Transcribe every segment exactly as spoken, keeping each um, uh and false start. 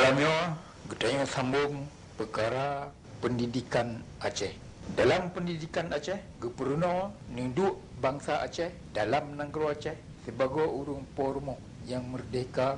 Tanyoe geutanyoe sambong peukara peundidikan Aceh. Dalam peundidikan Aceh, geupeurunoe neuduek bansa Aceh dalam nanggroe Aceh sibagoe ureuëng po rumoh nyang meurdehka,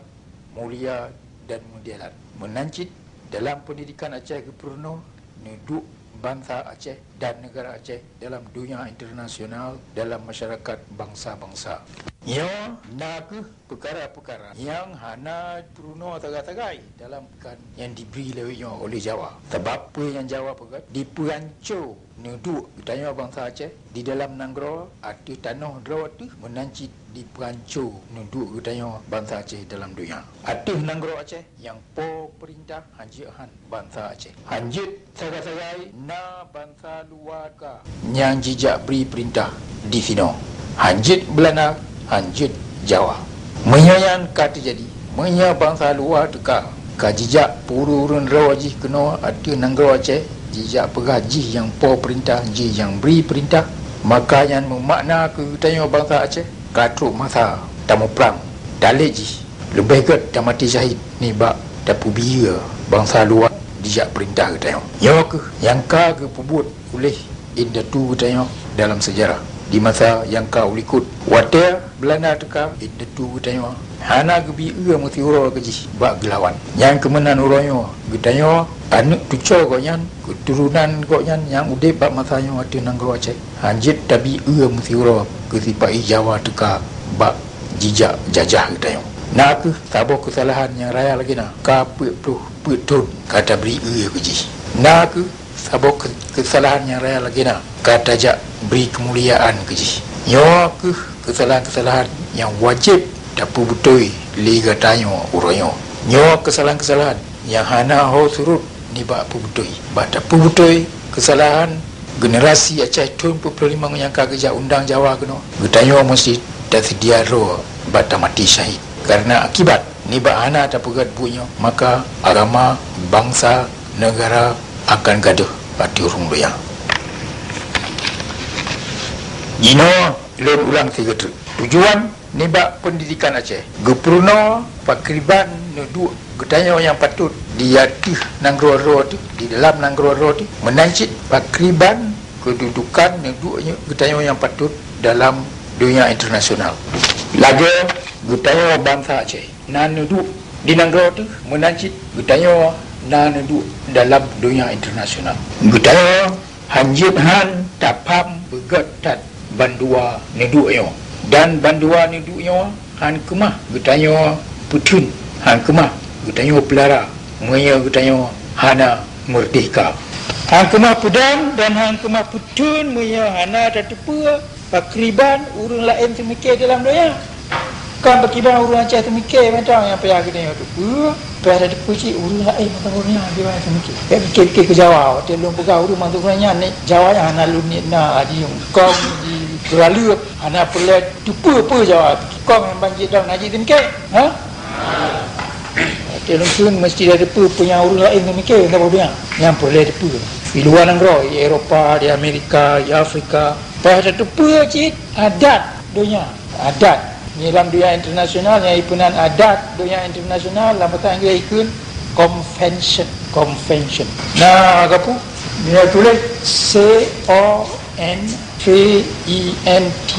mulia, dan meudialat. Meunan cit, dalam peundidikan Aceh geupeurunoe neuduek bansa Aceh dan neugara Aceh dalam donya internasional, dalam masyarakat bansa-bansa. Nyoe na kheueh peukara-peukara nyang hana peurunoe sagai-sagai dalam peukan nyang dibri lé nyoe oleh Jawa. Sabab peue nyang Jawa peugah, dipeuhanco neuduek geutanyoe bansa Aceh di dalam nanggroe ateueh tanoh droe teuh, meunan cit dipeuhanco neuduek geutanyoe bansa Aceh dalam donya. Ateueh nanggroe Aceh nyang po peurintah hanjeuet han bansa Aceh. Hanjeuet sagai-sagai na bansa luwa ka nyang jijak bri peurintah disinoe. Hanjeuet Beulanda, hanjeuet Jawa. Meunyoe nyan ka teujadi, meunyoe bansa luwa teuka ka jijak peureueng-ureueng droe jih keunoe ateueh nanggroe Aceh, jijak peugah jih nyang po peurintah, jih nyang bri peurintah, maka nyan meumakna keu geutanyoe bansa Aceh ka trok masa tamuprang, talét jih leubeh gét tamaté syahid nibak tapeubiyeu bansa luwa jijak peurintah geutanyoe. Nyoe kheueh nyang ka geupeubuet uléh indatu geutanyoe dalam seujarah di masa nyang ka ulikot. Watée Beulanda teuka, indatu geutanyoe hana geubiyeu meusiuroe keu jih bak geulawan. Nyan keuh meunan uroe nyoe geutanyoe, aneuëk cucoe gobnyan, keuturonan gobnyan nyang udeb bak masa nyoe ateueh nanggroe Aceh, hanjeuet tabiyeu meusiuroe keu sipa-i Jawa teuka bak jijak jajah geutanyoe. Na kheueh saboh keusalahan nyang raya lagée na, ka peuet ploh peuet thon ka tabri eu keu jih. Na kheueh saboh keu-, keusalahan nyang raya lagée na, ka tajak bri keumuliaan keu jih. Nyoe kheueh keusalahan-keusalahan nyang wajéb tapeubeutôi lé gata nyoe uroe nyoe. Nyoe keusalahan-keusalahan nyang hana ho surot nibak peubeutôi. Bak tapeubeutôi keusalahan generasi Aceh thon peuet ploh limong nyang ka geujak undang Jawa keunoe, geutanyoe meusti taseudia droe bak tamaté syahid. Kareuna akibat nibak hana tapeugét buet nyoe, maka agama, bansa, neugara akan gadôh ateueh ureuëng donya. Jinoe lôn ulang sigoe treuk. Tujuan nibak peundidikan Aceh, geupeurunoe pakriban neuduek geutanyoe nyang patot di ateueh nanggroe droe teuh, di dalam nanggroe droe teuh, meunan cit pakriban keududukan neuduek geutanyoe nyang patot dalam donya internasional. Lagée geutanyoe bansa Aceh na neuduek di nanggroe teuh, meunan cit geutanyoe na neuduek dalam donya internasional. Geutanyoe hanjeuet han tapham beugét that bandua neuduek nyoe. Dan bandua neuduek nyoe han keumah geutanyoe peutheun, han keumah geutanyoe peulara meunyoe geutanyoe hana meurdehka. Han keumah peudong dan han keumah peutheun meunyoe hana tateupeue pakriban ureuëng laén seumiké dalam donya. Kon pakriban ureuëng Aceh seumiké mantong nyang payah geutanyoe teupeue, payah tateupeue cit ureuëng laén mantong ureuëng nyan di mantong seumiké. Bék pike-pike keu Jawa, watée lôn peugah ureuëng mantong ureuëng nyan, ni Jawa nyang hana lôn niet na, di kong di keuraleueb, hana peureulée teupeue-peue Jawa. Kong nyang ban jidong na jih seumiké. Ha? Watée lôn kheun meusti tateupeue peue nyang ureuëng laén seumiké saboh donya. Nyang peureulée teupeue. Di luwa nanggroe, di Eropa, di Amerika, di Afrika, payah tateupeue cit adat donya. Adat. Di dalam donya internasional nyang ipeunan adat donya internasional, lam bahasa Inggréh ikheun convention, convention. Na gapu? Nyoe tuléh C O N V E N T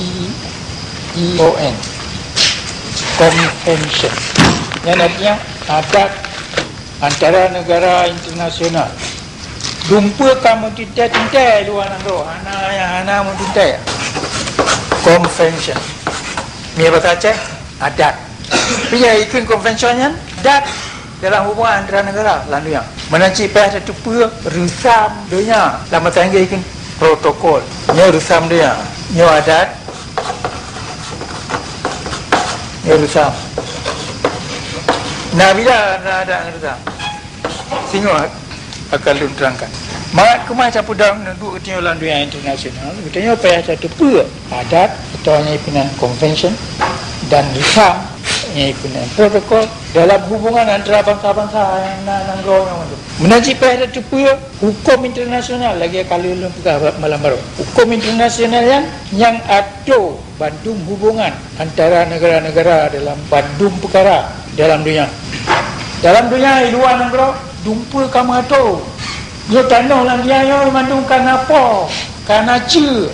I O N. Convention. Nyan artinya adat antara negara internasional. Dumpeue ka meutintée-tintée luwa nanggroe, hana nyang hana meutintée. Convention. Mie bahasa Aceh, adat. Tapi nyang ikheun convention nyan, dat dalam hubungan antara negara lam dunia. Meunan cit payah tateupeue reusam donya, lam bahasa Inggréh ikheun protokol. Nyoe reusam donya, nyoe adat, nyoe reusam. Nah, beda antara adat ngon reusam. Singoh akan lôn terangkan. Mangat keumah campur dalam neuduek geutanyoe lam dunia internasional, geutanyoe payah tateupeue adat atau nyang ipeunan convention dan reusam nyang ipeunan protokol dalam hubungan antara bansa-bansa nyang na nanggroe nyoe mandum. Meunan cit payah tateupeue huköm internasional lagée ka lheueh lôn peugah malam baroe. Huköm internasional nyan nyang atur bandum hubungan antara negara-negara dalam bandum peukara dalam dunia. Dalam donya, di luwa nanggroe, dumpeue ka meuato. Nyoe tanoh lam donya nyoe mandum ka na po, ka na ceue,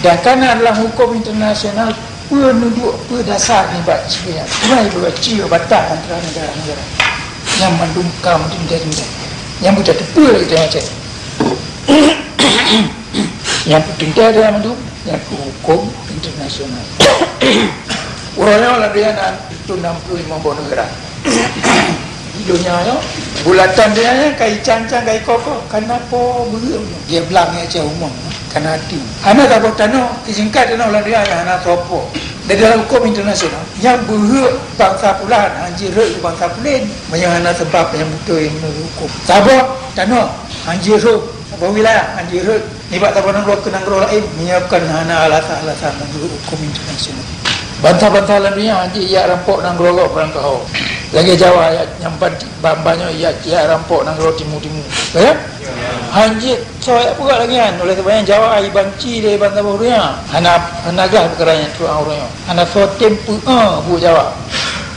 dan ka na dalam huköm internasional peue neuduek, peue dasar nibak ceue nyan. Peue nibak ceue batas antara negara-negara. Nyan mandum ka meuteuntèe-teuntèe. Nyang beuteupeue lagèe nyan cit. Nyang peuteuntèe adalah mandum nyang keu huköm internasional. Uroe nyoe lam donya na siratu nam ploh limong boh neugara. Di donya nyoe, bulatan donya nyoe ka icang-cang, ka ikoh-koh, ka na po beuet nyoe. Dia blang ya cah umum, ka na até. Hana saboh tanoh, isingkat tanoh lam donya nyoe hana soe po. Di dalam huköm internasional, nyang beuet bansa pulan, hanjeuet rhot keu bansa pulan, meunyoe hana seubab nyang beutôi meunurot huköm. Saboh tanoh, hanjeuet rhot, saboh wilayah, hanjeuet rhot nibak saboh nanggroe keu nanggroe laén, meunyoe kon hana alasan-alasan meunurot huköm internasional. Bansa-bansa lam donya hanjeuet jak rampok nanggroe gob barangkaho. Lagèe Jawa jak nyang ban, ban-ban nyoe jak, jak rampok nanggroe timu-timu. Ya? Hanjeuet soe jak peugah lagèe nyan. Oleh sebab nyan Jawa ibanci lé bansa boh donya. Hana, hana gah peukara nyan tuan ureueng nyoe. Hana soe tem peu'oh buet Jawa.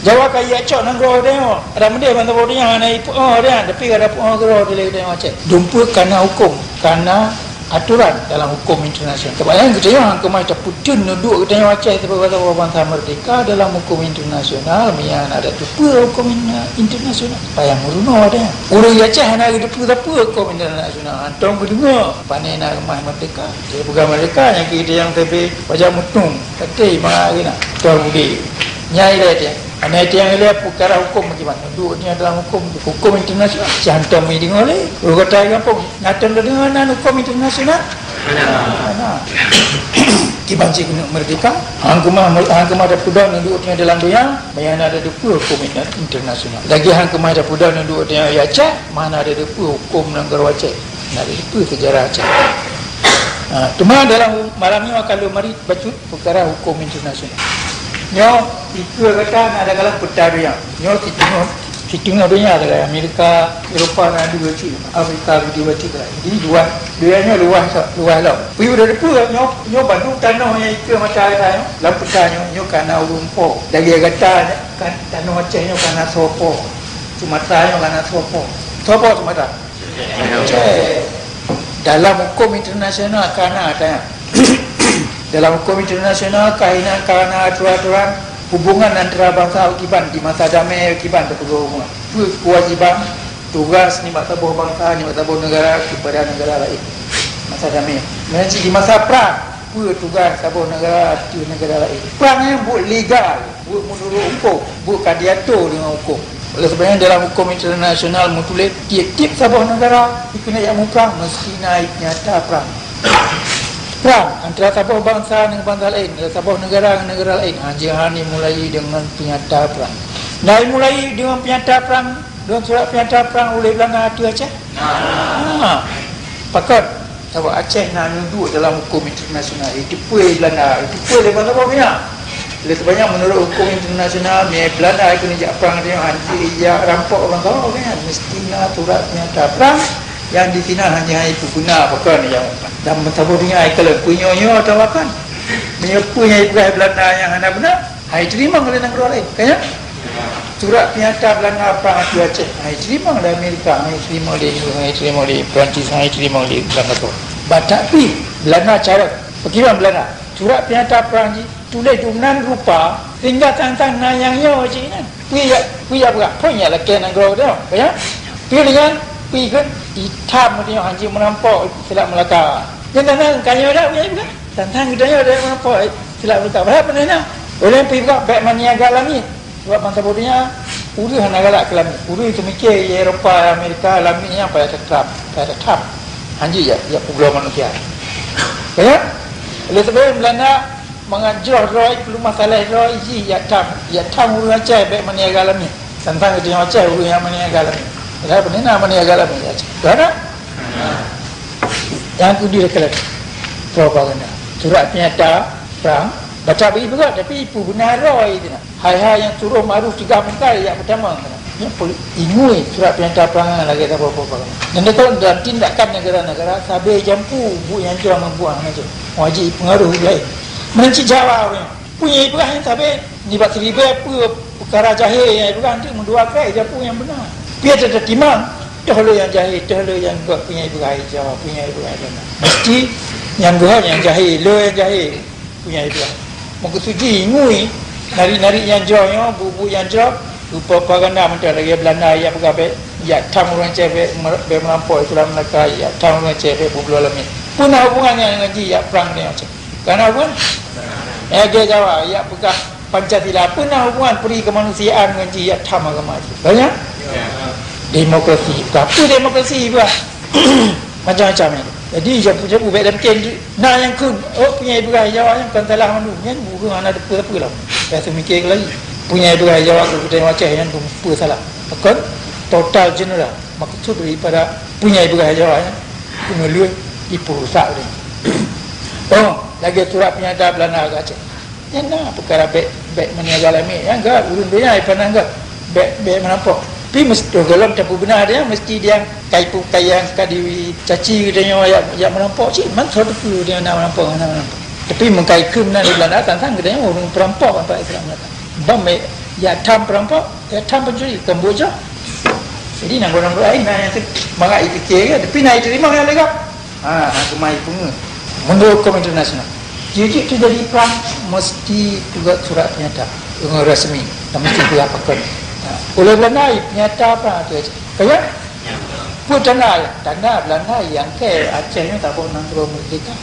Jawa ka ijak cok nanggroe geutanyoe. Ada meudeh bansa boh donya hana ipeu'oh geutanyoe, tapi ka da peu'oh keudroe dilèe geutanyoe Aceh. Dumpeue ka na huköm, ka na aturan dalam huköm internasional. Sebab nyan geutanyoe han keumah tapeuteun neuduek geutanyoe Aceh sebagai bansa merdeka dalam huköm internasional, meunyo hana ada teupeue huköm in-, internasional. Payah meurunoe geutanyoe. Ureueng Aceh hana geuteupeue sapeue huköm internasional. Hantom geudeungoe, pane na keumah merdeka. Jadi peugah merdeka, nyang keu geutanyoe sabe bajak meutung. Katé ma geunak, tuan budi. Nyan ilèe tiang. Hana tiang ilèe peukara huköm kiban. Duek nyan dalam huköm, huköm internasional. Si hantom ideungoe lé. Ureueng kota gampông. Nyan hantom tadeungoe nan huköm internasional. Hana. Kiban cit keuneuk merdeka. Han keumah, han keumah tapeudong duek nyan dalam donya. Meunyo hana teupeue huköm inter-, internasional. Lagèe han keumah tapeudong duek nyan Aceh. Mana ada teupeue huköm nanggroe Aceh. Hana teupeue sejarah Aceh. Ha, teuma dalam malam nyoe akan lôn mari bacut peukara huköm internasional. Nyoe, ikeue gata na dalam peuta donya. Nyoe siteungoh, siteungoh donya dalam Amerika, Eropa na dua cit, Afrika dua cit. Jadi luwah, donya nyoe luwah, luwah lom. Peue udah teupeue nyoe, nyoe bandum tanoh nyang ikeue mata gata nyoe, lam peuta nyoe, nyoe ka na ureueng po. Lagèe gata nyan, kan tanoh Aceh nyoe ka na soe po. Sumatra nyoe ka na soe po. Soe po Sumatra? Cek. Dalam huköm internasional ka na, tanya. Dalam huköm internasional ka na, ka na aturan-aturan hubungan antara bansa kiban di masa damé kiban teupeugah hubungan. Peue keuwajiban, tugas nibak saboh bansa, nibak saboh negara keupada negara laén. Masa damé. Meunyoe cit di masa prang, peue tugas saboh negara ateueh negara laén? Prang nyan buet legal. Buet meunurot huköm, buet ka diatur deungon huköm. Oleh sebab nyan, dalam huköm internasional meutuléh, tiep-tiep saboh negara dikeuneuk jak muprang meuseuti na peunyata prang. Prang antara saboh bansa ngon bansa laén, antara saboh negara ngon negara laén, hana jeuet dimulai deungon peunyata prang. Na dimulai deungon peunyata prang, deungon surat peunyata prang ulèh Beulanda ateueh Aceh? Na. Pakon? Sabab Aceh na neuduek dalam huköm internasional, jiteupeue Beulanda, jiteupeue lé bansa boh donya. Lé sebanyak meunurot huköm internasional, meunyo Beulanda keuneuk jak prang nyoe, han jijak rampok bansa boh donya, meuseuti na surat peunyata prang nyang disinan hana jeuet peuguna pakon nyang dan bansa boh donya ikalon peue nyoe-nyoe atawa kan. Meunyo peue nyang ipeugah Beulanda nyang hana beuna, hana jiteurimong lé nanggroe laén, kan nyan? Surat peunyata Beulanda prang ateueh Aceh, hana jiteurimong lé Amerika, hana jiteurimong lé Inggris, hana jiteurimong lé Perancis, hana jiteurimong lé Beulanda. Tapi Beulanda carông, pakriban Beulanda, surat peunyata prang jih tuléh dum nan rupa, sehingga sang-sang na nyang nyoe cit nyan. Peue jak, peue jak peugah, phon jak lakèe nanggroe geutanyoe, kan nyan? Peue deungon, peue ikheun, itam geutanyoe hana jeuet meurampok Selat Melaka. Nyan sang-sang ka nyoe dak, peue jak peugah? Sang-sang geutanyoe dak meurampok Selat Melaka. Padahai peue na? Ulèe peue peugah bèk meuniaga lamiet. Sabab bansa boh donya, ureueng hana galak keu lamiet. Ureueng teumiké di Eropa, Amerika, lamiet nyan payah teutram, payah teutram. Hana jeuet jak, jak peubloe manusia. Kan nyan? Oleh sebab Beulanda mangat jroh droe, peulumah saleh droe jih jak tham, jak tham ureueng Aceh bèk meuniaga lamiet. Sang-sang geutanyoe Aceh ureueng nyang meuniaga lamiet. Padahai peue na meuniaga lamiet di Aceh? Hana? Nyang keu diri kalian. Propaganda. Surat peunyata prang, baca beu peugah, tapi peue beuna droe itu na. Hai-hai nyang suruh ma'ruf cegah mungkar jak peutamong. Nyan peue, ingui surat peunyata prang lagèe saboh peue-peue. Dan deungon dalam tindakan negara-negara, sabe jampu buet nyang jroh ngon buet nyang jroh. Wajéb peungaruh laén. Meunan cit Jawa ureueng. Peue nyang ipeugah nyan sabe nibak siribèe peue Peukara jahé nyang ipeugah, nanti meudua kali, ija peue nyang beuna. Pih teutimang, toh le nyang jahé, toh le nyang gét, peue nyang ipeugah ija, peue nyang ipeugah ija. Meusti nyang gét nyang jahé, le nyang jahé, peue nyang ipeugah. Meukeusudi ngui, narit-narit nyang jroh nyoe, buet-buet nyang jroh, geupropaganda mantong lagée Beulanda ijak peugah bék, ijak tham ureuëng Aceh bék mer-, bék meurampok Islam Melaka, ijak tham ureuëng Aceh bék peubloe lam miet. Peue na hubungan nyan ngon jih ijak prang nyoe Aceh? Ka na hubungan? Lagée Jawa ijak peugah Pancasila, peue na hubungan pri keumanusiaan ngon jih ijak tham agama jih? Banyak? Demokrasi. Tapi demokrasi bah macam-macam nyan. Jadi, siapa-siapa ubek dan ken na nyang kheun, oh, peue nyang ipeugah Jawa nyan kon salah mandum. Nyan ureuëng hana teupeue-peue lom. Biasa mikir lagi. Peue nyang ipeugah Jawa keu geutanyoe Aceh nyan kon peue salah. Kon total general. Maksud daripada peue nyang ipeugah Jawa nyan, keuneulheueh ipeurusak uleh. Oh, lagée surat peunyata Beulanda keu Aceh. Nyan na peukara bék, bék meuniaga lam miet. Nyang gét ureuëng donya ipandang gét bék, bék meurampok. Tapi meusti gohlom tapeubeuna dia, meusti dia kai pu-, kai nyang ka dicaci geutanyoe ijak, ijak meurampok cit. Man soe teupeue dia na meurampok, hana meurampok. Tapi meukai keu meunan di Beulanda, sang-sang geutanyoe ureuëng peurampok, bak Islam nyata. Ban bék ijak tham peurampok, ijak tham pencuri, kon buet jroh. Jadi nanggroe-nanggroe laén na nyang mangat ipike, tapi na iteurimong nyang lé gob. Ha, hana keumah ipeungeuh. Meunurot huköm internasional, jijak teujadi prang, meusti peugét surat peunyata nyang resmi dan meusti peugah pakon. Ha, ulée Beulanda peunyata prang tu. Kaya? Peue tanda? Tanda Beulanda nyang keu Aceh nyoe saboh nanggroe meurdehka.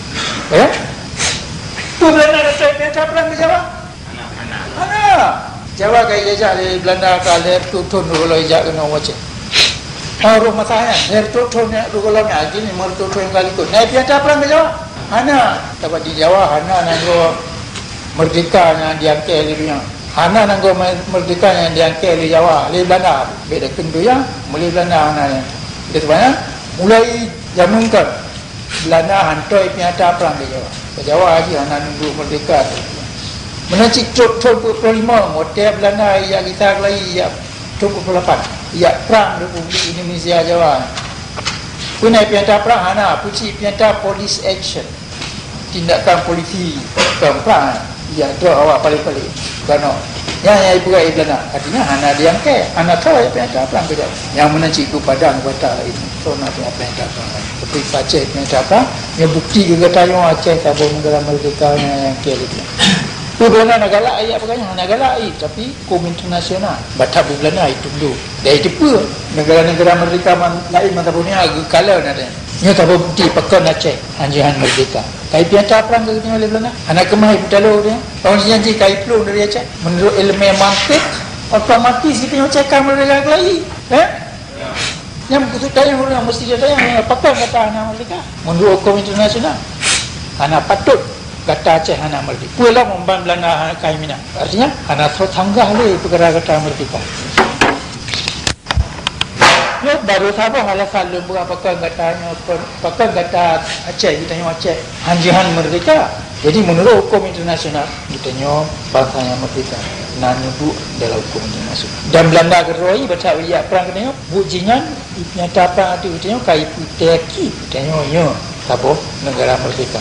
Kaya? Peue Beulanda na peunyata prang keu Jawa? Hana. Jawa ka ijajah lé Beulanda ka lhèe reutôh thôn, rôh gohlom ijak keunoe u Aceh. Ha, rôh masa nyan, lhèe reutôh thôn nyan, rôh gohlom nyan, jih limong reutôh thôn nyang ka likot. Na peunyata prang keu Jawa? Hana. Sabab di Jawa hana nanggroe meurdehka nyang diangkée lé donya. Hana nanggroe me-, meurdehka nyang diangkée lé Jawa, lé Beulanda. Bék dakeueng donya, mulai Beulanda hana nyan. Oleh sebab nyan, mulai jameun kon, Beulanda hantom peunyata prang keu Jawa. Keu Jawa jih hana nunggu meurdehka. Meunan cit trok thôn peuet ploh limong, watée Beulanda ijak gisa keulayi, ijak trok peuet ploh lapan, ijak prang Republik Indonesia Jawa. Peue na peunyata prang? Hana, peue cit peunyata police action. Tindakan polisi, kon prang. Ijak drop awak paléh-paléh. Keunoe. Nyan nyang ipeugah lé Beulanda. Artinya hana diangkée, hana soe peunyata prang keu Jawa. Nyang meunan cit keu Padang, Batak laén. Soe na peunyata prang. Tapi Aceh peunyata prang, nyoe bukti keu gata nyoe Aceh saboh neugara meurdehka nyang, nyang keu lé. Peue Beulanda na galak ijak peugah nyan? Hana galak, tapi huköm internasional. Bak that Beulanda itundok. Dan iteupeue, neugara-neugara meurdehka man-, laén mantong donya geukalon até. Nyoe saboh bukti pakon Aceh hanjeuet han meurdehka. Ka ipeunyata prang keu geutanyoe lé Beulanda. Hana keumah ipeutaloe geutanyoe. Lawan sinan jih ka iplueng dari Aceh. Meunurot ileumèe mantek, otomatis geutanyoe Aceh ka meurdehka keulayi. Eh? Nyang meukeusut tanyong ureueng meusti jitanyong, pakon gata hana meurdehka? Meunurot huköm internasional, hana patôt gata Aceh hana meurdehka. Peue lom ban Beulanda hana kai minan? Artinya, hana soe sanggah lé peukara gata meurdehka. Nyoe baru saboh alasan lôn peugah pakon gata nyoe, pakon gata Aceh, geutanyoe Aceh hanjeuet han meurdehka. Jadi, meunurot huköm internasional, geutanyoe bansa nyang meurdehka, na neuduek dalam huköm internasional. Dan Beulanda keudroe, bak that ijak prang geutanyoe, buet jih nyan ipeunyata prang ateueh geutanyoe, ka ipeuteuki geutanyoe nyoe saboh neugara meurdehka.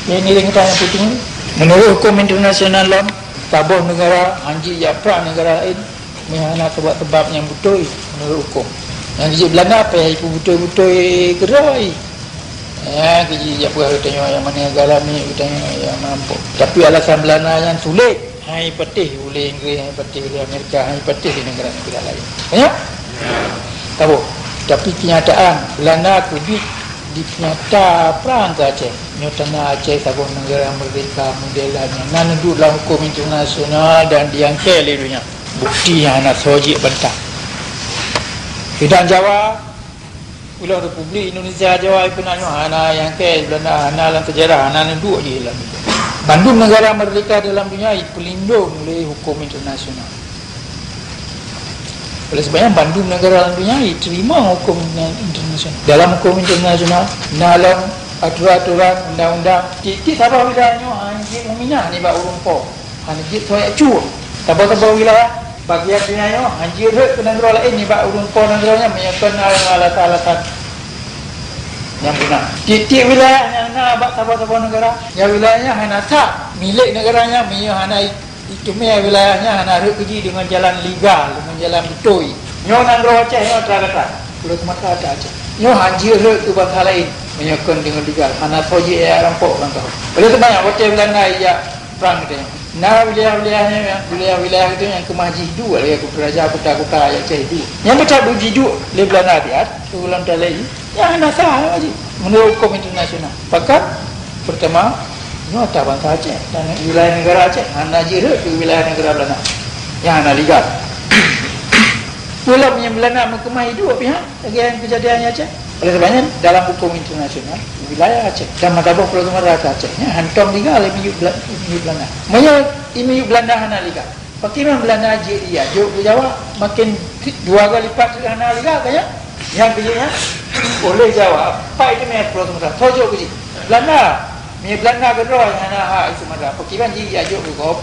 Nyan nilai geutanyoe peuteungoh. Meunurot huköm internasional lom, saboh neugara hanjeuet ijak prang neugara laén, meunyoe hana sabab-sabab nyang beutôi meunurot huköm. Nyang jijak Beulanda payah ipeubeutôi-beutôi keudroe. Ya, jijak peugah geutanyoe nyang meuninggai lam miet, geutanyoe nyang meurampok. Tapi alasan Beulanda nyan sulet. Hai patéh ulée Inggréh, hai patéh ulée Amerika, hai patéh di neugara-neugara laén. Ya? Saboh. Tapi keunyataan, Beulanda keubiet dipeunyata prang keu Aceh. Nyoe tanda Aceh saboh neugara meurdehka model nyan. Na neuduek lam huköm internasional dan diangkée lé donya. Bukti nyang hana soe jeuet bantah. Sidang Jawa, ulôn Republik Indonesia Jawa ipeunan nyoe hana nyang keu Beulanda, hana lam sejarah, hana neuduek jih lam. Bandum neugara meurdehka dalam donya ipeulindong lé huköm internasional. Oleh sebab nyan, bandum neugara lam donya iteurimong huköm internasional. Dalam huköm internasional, na lom aturan-aturan, undang-undang, tieb-tieb saboh wilayah nyoe hana jeuet meuminah nibak ureueng po. Hana jeuet soe jak cue. Saboh-saboh wilayah bagian donya nyoe hana jeuet rhot keu nanggroe laén nibak ureueng po nanggroe nyan meunyoe kon na alasan-alasan nyang beuna. Tieb-tieb wilayah nyang na bak saboh-saboh neugara, nyan wilayah nyan hana sah milék neugara nyan meunyoe hana i-, Iteumé wilayah nyan hana rhot keu jih deungon jalan legal, deungon jalan beutôi. Nyoe nanggroe Aceh nyoe atra gata, Pulo Sumatra atra Aceh. Nyoe hanjeuet rhot keu bansa laén meunyoe kon deungon legal, hana soe jih jak rampok lam tahun. Oleh sebab nyan watèe Beulanda ijak prang geutanyoe, na wilayah-wilayah nyan, wilayah-wilayah geutanyoe nyang keumah jih duek lagèe raja kuta-kuta Aceh duek. Nyang beuthat beujiduek lé Beulanda biet keu lam tali, nyan hana sah lagèe jih meunurot hukôm internasional. Bahkan Peurtama, nyoe atra bansa Aceh dan wilayah neugara Aceh hana jeuet rhot keu wilayah neugara Beulanda nyang hana legal. Peue lom nyang Beulanda meukeumah iduek pih ha, lagèe nyang keujadian di Aceh. Oleh sebab nyan, dalam hukôm internasional, wilayah Aceh dan meusaboh Pulo Sumatra atra Aceh nyan hántom legal imiyueb Bela-, imiyueb Beulanda. Meunyoe imiyueb Beulanda hana legal, pakriban Beulanda jeuet jijak jok keu Jawa, maken dua kali lipat hana legal ka nyan. Nyang keujeuet nyan, oleh Jawa, pat iteumé Pulo Sumatra, soe jok keu jih? Beulanda. Meunyoe Beulanda keudroe nyang hana hak di Sumatra, pakriban jih jijak jok keu gob?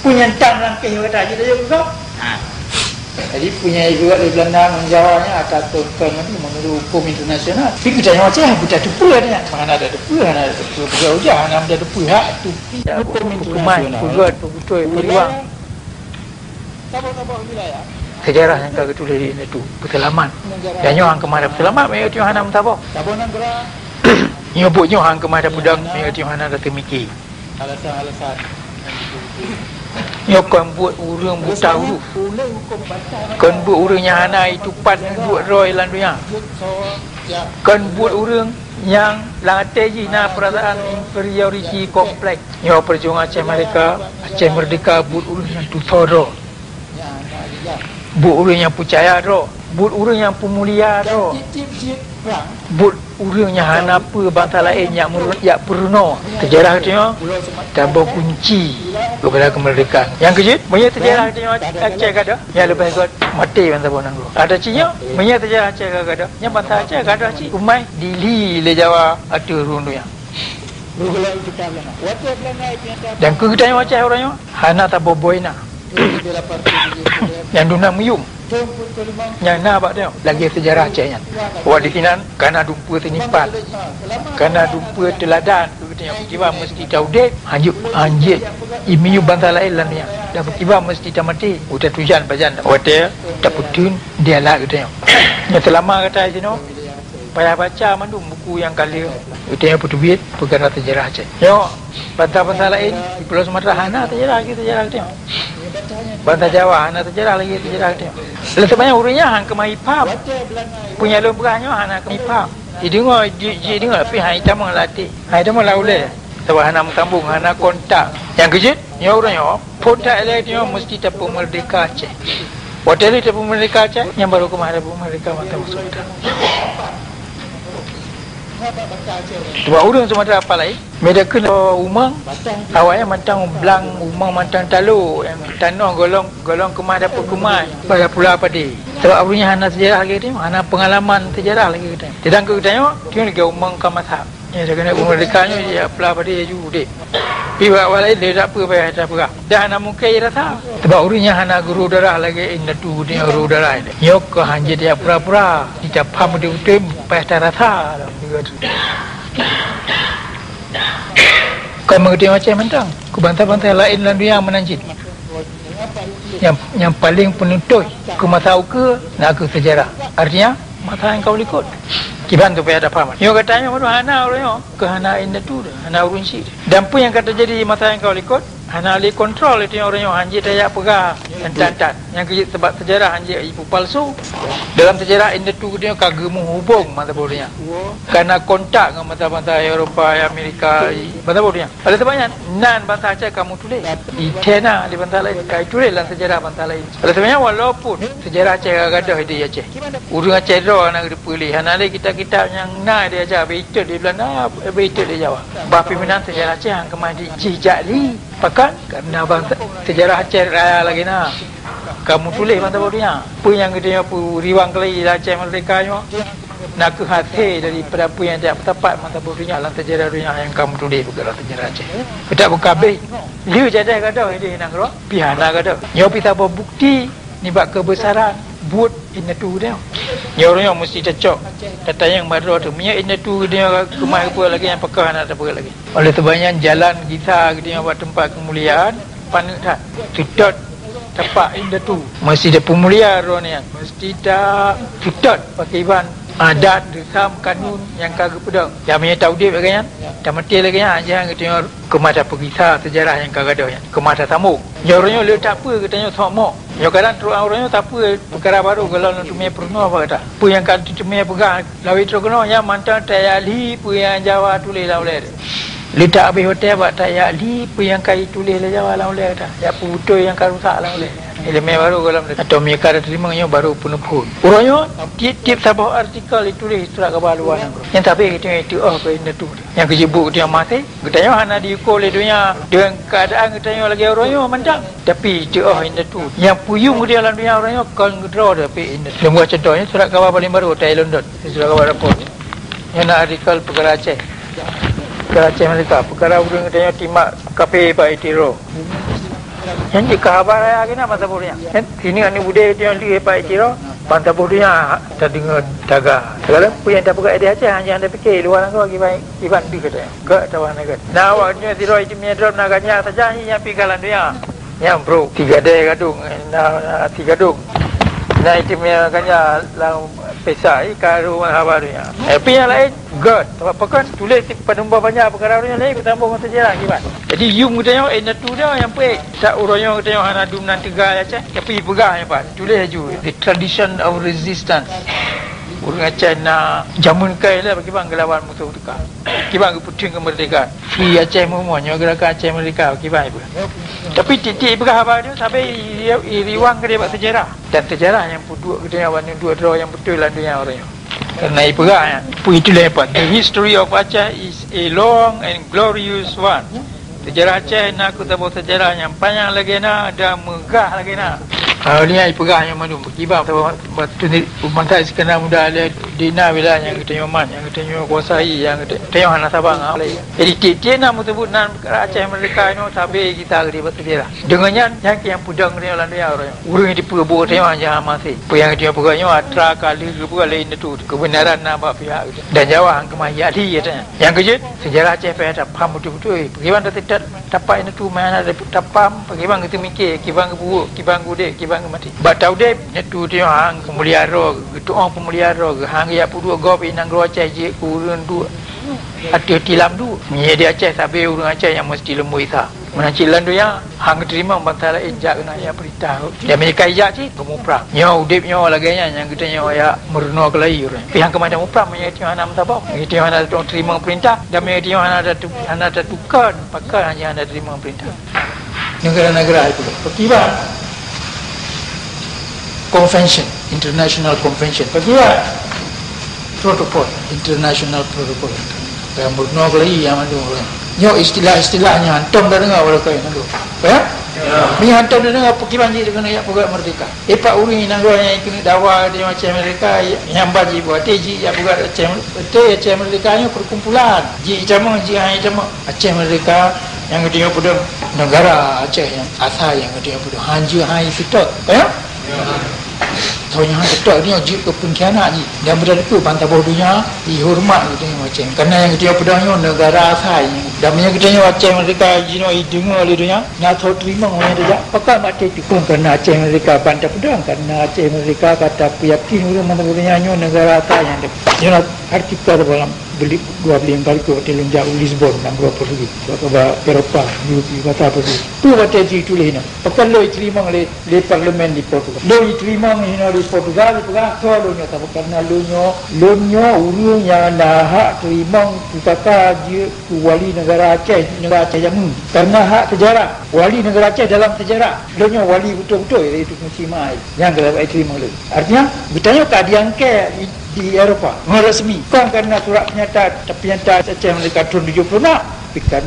Peue nyang tan lam keuh gata jih tajok keu gob? Ha. Jadi, peue nyang ibuet lé Beulanda ngon Jawa nyan atra teuntèe ngon meunurot hukôm internasional. Tapi geutanyoe Aceh, geutateupeue nyan. Hana tateupeue, hana tateupeue. Peugah ujah, hana tateupeue hak tu. Hukuman, peugah, peubeutôi, peujuang. Seujarah nyang ka geutuléh di Indatu peuseulamat. Dan nyoe han keumah tapeuseulamat, meunyoe tanyoe hana meusaboh. Nyoe buet nyoe han keumah tapeudong, meunyoe tanyoe hana tateumiki. Nyoe kon buet ureuëng buta huruf. Kon buet ureuëng nyang hana itupat duek droe lam donya. Kon buet ureuëng nyang lam até jih na peurasaan inferiority complex. Nyoe peujuangan Aceh Merdeka, Aceh Merdeka buet ureuëng nyang tutoe droe, buet ureuëng nyang peucaya droe, buet ureuëng nyang peumulia droe, buet ureuëng nyang hana peue bansa laén nyang meureu-, jak peurunoe. Seujarah geutanyoe saboh kunci keupada keumeurdekaan. Nyang keujeuet, meunyoe seujarah geutanyoe Aceh gadôh, nyan leubeh gét maté bansa boh nanggroe. Ada cit nyoe, meunyoe seujarah Aceh gadôh, nyan bansa Aceh gadôh cit. Umai dili lé Jawa ateueh rhueng donya. Dan keu geutanyoe Aceh uroe nyoe hana taboboi na. Nyang duna meuyuem nyang na bak tanyoe lagèe seujarah Aceh nyan. Awak disinan kana dumpeue seunipan, kana dumpeue teuladan keu geutanyoe. Kiban meuseuti taudép hanjeuet, hanjeuet imiyueb bansa laén lam donya. Dan kiban meuseuti tamaté, utai tujan pajan watèe tapeuteun di alat geutanyoe. Nyoe seulama gata di sinoe, payah baca mandum buku nyang ka lheueh geutanyoe peuteubiet peukara seujarah Aceh. Nyoe, bansa-bansa laén di Pulo Sumatra hana seujarah lagèe seujarah geutanyoe. Bansa Jawa hana seujarah lagèe seujarah geutanyoe. Lé seubab nyan ureuëng nyan han keumah jipaham. Peue nyang lôn peugah nyoe hana keumah jipaham. Jideungoe, ji-, jideungoe, tapi han jitamong lam até. Han jitamong lam ulèe. Sabab hana meusambông, hana kontak. Nyang keujeuet, nyoe uroe nyoe, phôn that ilèe nyoe meuseuti tapeumeurdeka Aceh. Watèe lheueh tapeumeurdeka Aceh, nyan barô keumah tapeumeurdeka mantong Sumatra. Teuma ureuëng Sumatra apa laén? Meudakeuh umang, awaknyan mantong blang umang mantong talo, nyang tanoh golong, golong keumah dapur keumah, pada pula padé. Sabab ureuëng nyan hana seujarah lagèe geutanyoe, hana peungalaman seujarah lagèe geutanyoe. Sedangkan geutanyoe, geutanyoe lagèe umang ka masak. Ya, dah keuneuk peumerdeka nyoe, ya, peula padé laju udép. Pi bak awak laén, lé dak peue payah tapeugah. Dah hana mungken rasa. Sabab ureuëng nyan hana guru darah lagèe indatu geutanyoe guru darah nyoe. Nyoe keuh hanjeuet jak pura-pura. Cit tapaham beutôi-beutôi, payah tarasa. Kon meugeuteueng Aceh mantong, keu bansa-bansa laén lam donya meunan cit. Nyang, nyang paleng peununtut keu masa ukeue na kheueh seujarah. Artinya, masa nyang ka u likot. Kiban tu payah tapaham. Nyoe gata nyoe meunurot hana ureuëng nyoe, keu hana indatu, hana ureuëng chik. Dan peue nyang ka teujadi masa nyang ka u likot, hana lé kontrol lé tanyoe ureuëng nyoe, hanjeuet tajak peugah entan-entan. Nyang keujeuet sabab seujarah hanjeuet ipeupalsu. Dalam seujarah indatu geutanyoe ka geumeuhubong masa boh nyan. Ka na kontak ngon bansa-bansa Eropa, Amerika, masa boh nyan. Oleh sabab nyan, nan bansa Aceh ka meutuléh. Itena di bansa laén, ka ituléh lam seujarah bansa laén. Oleh sabab nyan, walaupun seujarah Aceh ka gadôh di Aceh, ureuëng Aceh droe hana geuteupeue lé, hana lé kitab-kitab nyang na diaja, beuitot di Beulanda, beuitot di Jawa. Bah pih meunan seujarah Aceh han keumah jijak lé. Pakon? Karena bansa, seujarah Aceh raya lagèe na ka meutuléh bansa boh donya. Peue nyang geutanyoe peuriwang keulai lam Aceh Merdeka nyoe? Na kheueh hasé daripada peue nyang tajak peusapat masa boh donya lam seujarah donya nyang ka meutuléh bak seujarah Aceh. Peutak beukabeh, lheueh jadeh gadôh idéh nanggroe, pih hana gadôh. Nyoe pih saboh bukti nibak keubeusaran buet indatu geutanyoe. Nyoe ureuëng nyoe meusti tacok, tatanyong bak droe teuh, meunyoe indatu geutanyoe keumah geupeugah lagèe nyan, pakon hana tapeugah lagèe nyan? Oleh sabab nyan, jalan gisa geutanyoe bak teumpat keumuliaan, Paneuk that, seutôt tapak indatu. Meusti tapeumulia droe nyan. Meusti taseutôt pakriban adat, reusam, kanun nyang ka geupeudong. Nyang meunyoe taudeb lagée nyan, tamaté lagée nyan, hana geutanyoe keumah tapeugisa seujarah nyang ka gadôh nyan, keumah tasambong. Nyoe uroe nyoe le tapeue geutanyoe sok mok. Nyoe kadang trok uroe nyoe tapeue peukara barô gohlom lôn teumé peurunoe bak gata. Peue nyang ka teumé peugah lawét trok keunoe, nyan mantong tajak li peue nyang Jawa tuléh lam ulée. Leutak habéh watée bak tajak li peue nyang ka jituléh lé Jawa lam ulée gata. Jak peubeutôi nyang ka rusak lam ulée. Ileumé barô gohlom, atau meunyoe ka tateurimong nyoe barô peuneupon. Uroe nyoe, tieb-tieb saboh artikel jituléh surat kaba luwa nanggroe. Nyang sabe geutanyoe teuoh keu indatu. Nyang keujeubuk geutanyoe maté, geutanyoe hana diuko lé donya deungon keuadaan geutanyoe lagée uroe nyoe mantong. Tapi teuoh indatu. Nyang peuyueng geutanyoe lam donya uroe nyoe kon keudroe, tapi indatu. Lôn buet cuntoh, nyoe surat kaba paléng barô, tai London. Surat kaba rapot. Nyoe na artikel peukara Aceh. Peukara Aceh Meurdeka. Peukara ureuëng geutanyoe timak kafé bak Tiro. Nyan jeuet keu haba raya keunan ban saboh donya. Nyan, sineuk aneuk beudé geutanyoe lheueh bak Tiro, ban saboh donya tadeungoe taga. Segala peue nyang tapeugah di Aceh, hana tapike luwa nanggroe kiban, kiban deuh geutanyoe. Gét atawa hana gét. Na awak nyoe sidroe item nyang drob na ganya saja nyang piga lam donya. Nyan brok, tiga deh gadong, na, na tiga dong. Na item nyang ganya lam pesa, i ka ruang haba donya. Tapi nyang laén, gét. Sabab pakon tuléh si padum boh banyak peukara ureuëng laén beutambah masa jarang kiban. Jadi, yum geutanyoe, eh, indatu dah nyang peuék. Sak uroe nyoe geutanyoe hana dum nan teuga ya, Aceh. Tapi peugah nyang pat. Tuléh laju, the tradition of resistance. Ureuëng Aceh na jameun kai lah bagi bang geulawan musoh teuka. Kiban geupeuteung keumeurdekaan. Free Aceh meumoh nyoe gerakan Aceh Merdeka kiban ibu. Tapi tieb-tieb peugah haba nyoe sabe i-, i-, iriwang keudeh bak sejarah. Dan sejarah nyang peuduek geutanyoe ban duek droe nyang beutôi lam donya uroe nyoe. Karena ipeugah nyan, peue itulah hebat. The history of Aceh is a long and glorious one. Sejarah Aceh na keu saboh sejarah nyang panyang lagée na dan meugah lagée na. Ah, nyan ipeugah nyan mandum. Kiban saboh batu ni, Pemberontak Iskandar Muda lé di na wilayah nyang geutanyoe man, nyang geutanyoe kuasai, nyang geuta-, geutanyoe hana saban ngon laén. Jadi, tieb-tieb na meuseubut nan Aceh Merdeka nyoe sabe kita keudeh bak sejarah. Deungon nyan, nyan keuh nyang peudong geutanyoe lam donya uroe nyoe. Ureuëng nyang dipeue buet geutanyoe hana masa. Peue nyang geutanyoe peugah nyoe atra ka lheueh geupeugah lé indatu. Keubeunaran na bak pihak geutanyoe. Dan Jawa han keumah jak li gata nyan. Nyang keujeuet, sejarah Aceh payah tapaham beutôi-beutôi. Pakriban taseutôt tapak indatu meuhana tapaham, pakriban geuteumike, kiban geubuet, kiban geuudeb, kiban geumaté. Bak taudeb, indatu tanyoe han peumulia droe, geutuoh peumulia droe, geuhan geujak peuduek gob i nanggroe Aceh jeuet keu ureuëng duek. Ateueh tilam duek. Meunyoe di Aceh sabe ureuëng Aceh nyang meusti leumboi sa. Meunan cit lam donya, han geuteurimong bansa laén jak keunan jak peurintah. Di Amerika ijak cit, geumuprang. Nyoe udeb nyoe lagée nyan, nyang geutanyoe jak meurunoe keulayi ureuëng. Pih han keumah muprang meunyoe geutanyoe hana meusaboh. Geutanyoe hana teurimong peurintah, dan meunyoe geutanyoe hana tatu-, hana tatuka, pakon hana teurimong peurintah. Negara-negara itu. Pakriban Convention, International Convention. Pakriban protokol, International Protocol. Nyang meurunoe keulayi nyang mandum ureuëng. Nyoe istilah-istilah nyang hantom tadeungoe bak lakoe nyan tu. Ya? Ya. Meunyoe hantom tadeungoe, pakriban jih keuneuk jak peugah merdeka. Eh, pak ureuëng nanggroe nyang keuneuk dawa di Aceh Merdeka, nyang ban jih buat jih jak peugah Aceh, Aceh Merdeka nyoe perkumpulan. Jih itamong, jih hana itamong. Aceh Merdeka nyang geutanyoe peudong negara Aceh nyang asai nyang geutanyoe peudong. Hanjeuet hai seutôt, ya? Soe nyang han seutôt nyoe jeuet keu pengkhianat jih. Dan beutôi keu ban saboh donya ihoreumat geutanyoe Aceh. Karena nyang geutanyoe peudong nyoe negara asai. Dan meunyoe geutanyoe Aceh Merdeka jinoe ideungoe lé donya, na soe teurimong meunyoe tajak. Pakon maté tukang karena Aceh Merdeka ban tapeudong, karena Aceh Merdeka ka tapeuyakin ureuëng ban saboh donya nyoe negara asai nyang deuh. Nyoe artikel dalam Beli-, dua belas kali ke watée lôn jak u Lisbon, nanggroe Portugis. Bak, bak Eropa, di, di kota Portugis. Peue watée jituléh nyan? Pakon lôn jiteurimong lé, lé parlemen di Portugal. Lôn jiteurimong hinoe di Portugal, dipeugah, "Soe lôn nyoe?" Sabab karena lôn nyoe, lôn nyoe ureuëng nyang na hak teurimong pusaka jeuet keu wali negara Aceh, negara Aceh jameun. Karena hak sejarah, wali negara Aceh dalam sejarah. Lôn nyoe wali beutôi-beutôi, yaitu Teuku Chima. Nyang geulabak jiteurimong lé. Artinya, geutanyoe ka diangkat di, di Eropa ngon resmi. Kon karena surat pernyataan, pernyataan Aceh Merdeka tahun tujuh puluh enam. Bukan.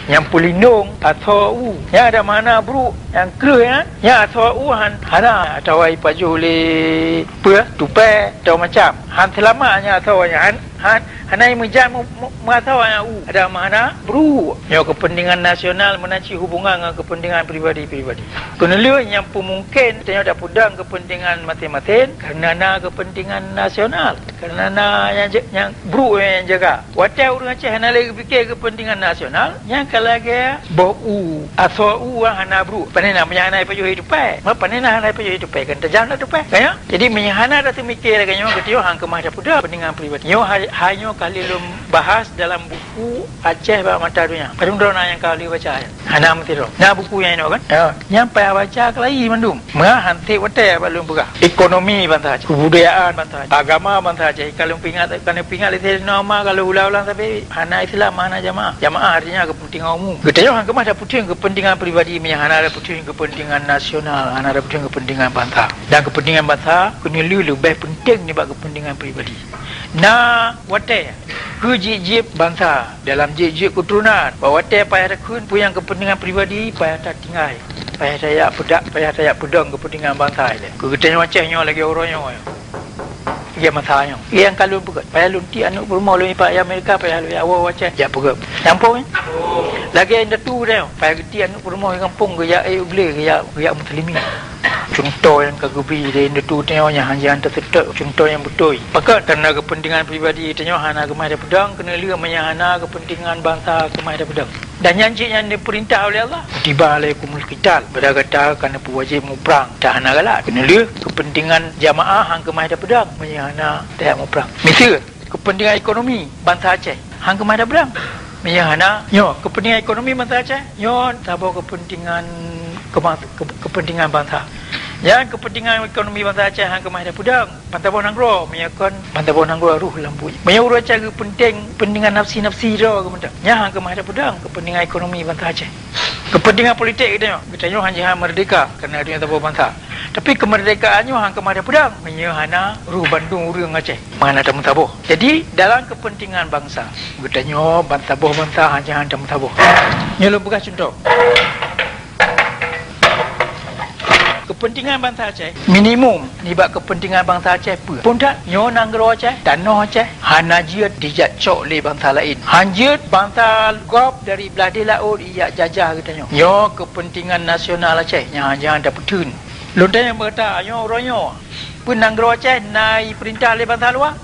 Nyang peulindong asoe u. Nyang ada makna brok, nyang kreueh nyan, nyang asoe u han-, hana atawa ipajoh lé peue, tupai atau macam. Han seulamat nyan asoe nyan, han, han, hana meujak mu-, mu-, meuasoe nyan u. Ada makna brôk. Nyoe keupeuntengan nasional meunan cit hubungan ngon keupeuntengan pribadi-pribadi. Keuneulheueh nyang peumungken tanyoe tapeudong keupeuntengan maséng-maséng kareuna na keupeuntengan nasional. Kareuna na nyang ja-, nyang brôk nyang jaga. Watée ureuëng Aceh hana lé geupike keupeuntengan nasional, nyan ka lagée boh u, asoe u hana brôk. Pane na meunyo hana jipajoh tupée. Ma pane na hana jipajoh tupée, kan tajam lam tupée. Ka nyan? Jadi meunyo hana tateumike lagée nyoe, geutanyoe han keumah tapeudong keupeuntengan pribadi. Nyoe hai, hai nyoe ka lheueh lôn bahas dalam buku Aceh bak Mata Donya. Padum droe na nyang ka lheueh baca nyan? Hana meusidroe. Na buku nyan inoe kan? Ya. Nyan payah baca keulayi mandum. Meuhan seb watée bak lôn peugah. Ekonomi bansa Aceh, kebudayaan bansa Aceh, agama bansa Aceh. Ka lôn peuingat, ka lôn peuingat lé Saidina Umar, ka lôn ulang-ulang sabe hana Islam, hana jamaah. Jamaah artinya keupeuntengan umum. Geutanyoe han keumah tapeutheun keupeuntengan pribadi meunyo hana tapeutheun keupeuntengan nasional, hana tapeutheun keupeuntengan bansa. Dan keupeuntengan bansa keuneulheueh leubeh peunteng nibak keupeuntengan pribadi. Na watée keu jieb-jieb bansa dalam jieb-jieb keuturonan, bak watée payah takheun peue nyang keupeuntengan pribadi, payah tatinggai, payah tajak peudak, payah tajak peudong keupeuntengan bansa ilée. Keu geutanyoe Aceh nyoe lagée uroe nyoe, lagée masa nyoe. Nyang ka lôn peugét, payah lôn tiek aneuk peurumoh lôn ipak Amerika, payah lôn jak woe Aceh jak peugét. Nyampôh nyan? Lagée indatu geutanyoe, payah geutiek aneuk peurumoh di gampông geujak ék u glé, geujak, geujak Muslimin. Cuntoh nyang ka geubri lé indatu tanyoe nyang hana jihan teuseutôt, cuntoh nyang beutôi. Pakon? Kareuna keupeuntengan pribadi tanyoe hana keumah tapeudong, keuneulheueh meunyo hana keupeuntengan bansa keumah tapeudong. Dan nyan cit nyang neupeurintah uleh Allah, "Kutiba alaikumul qital", bak gata ka neupeuwajéb muprang, tan hana galak. Keuneulheueh keupeuntengan jamaah han keumah tapeudong meunyo hana tajak muprang. Miseue, keupeuntengan ekonomi bansa Aceh han keumah tapeudong meunyo hana. Nyoe, keupeuntengan ekonomi bansa Aceh nyoe saboh keupeuntengan keuma-, keu-, keupeuntengan bansa. Nyan keupeuntengan ekonomi bansa Aceh han keumah tapeudong ban saboh nanggroe, meunyo kon ban saboh nanggroe rôh lam buet. Meunyo ureuëng Aceh geupeunténg keupeuntengan nafsi-nafsi droe geuh mantong, nyan han keumah tapeudong keupeuntengan ekonomi bansa Aceh. Keupeuntengan politik geutanyoe, geutanyoe han jihan meurdeka kareuna geutanyoe saboh bansa. Tapi keumeurdekaan nyoe han keumah tapeudong meunyo hana rôh bandum ureuëng Aceh, meuhana tameusaboh. Jadi, dalam keupeuntengan bansa, geutanyoe ban saboh bansa han jihan tameusaboh. Nyoe lôn peugah cuntoh. Keupeuntengan bansa Aceh, minimum nibak keupeuntengan bansa Aceh peue? Phon that, nyoe nanggroe Aceh, tanoh Aceh, hana jeuet dijak cok lé bansa laén. Han jeuet bansa gob dari blah deh laôt ijak jajah geutanyoe. Nyoe keupeuntengan nasional Aceh nyang han jihan tapeutheun. Lôn tanyong bak gata, nyoe uroe nyoe, peue nanggroe Aceh na jipeurintah lé bansa luwa?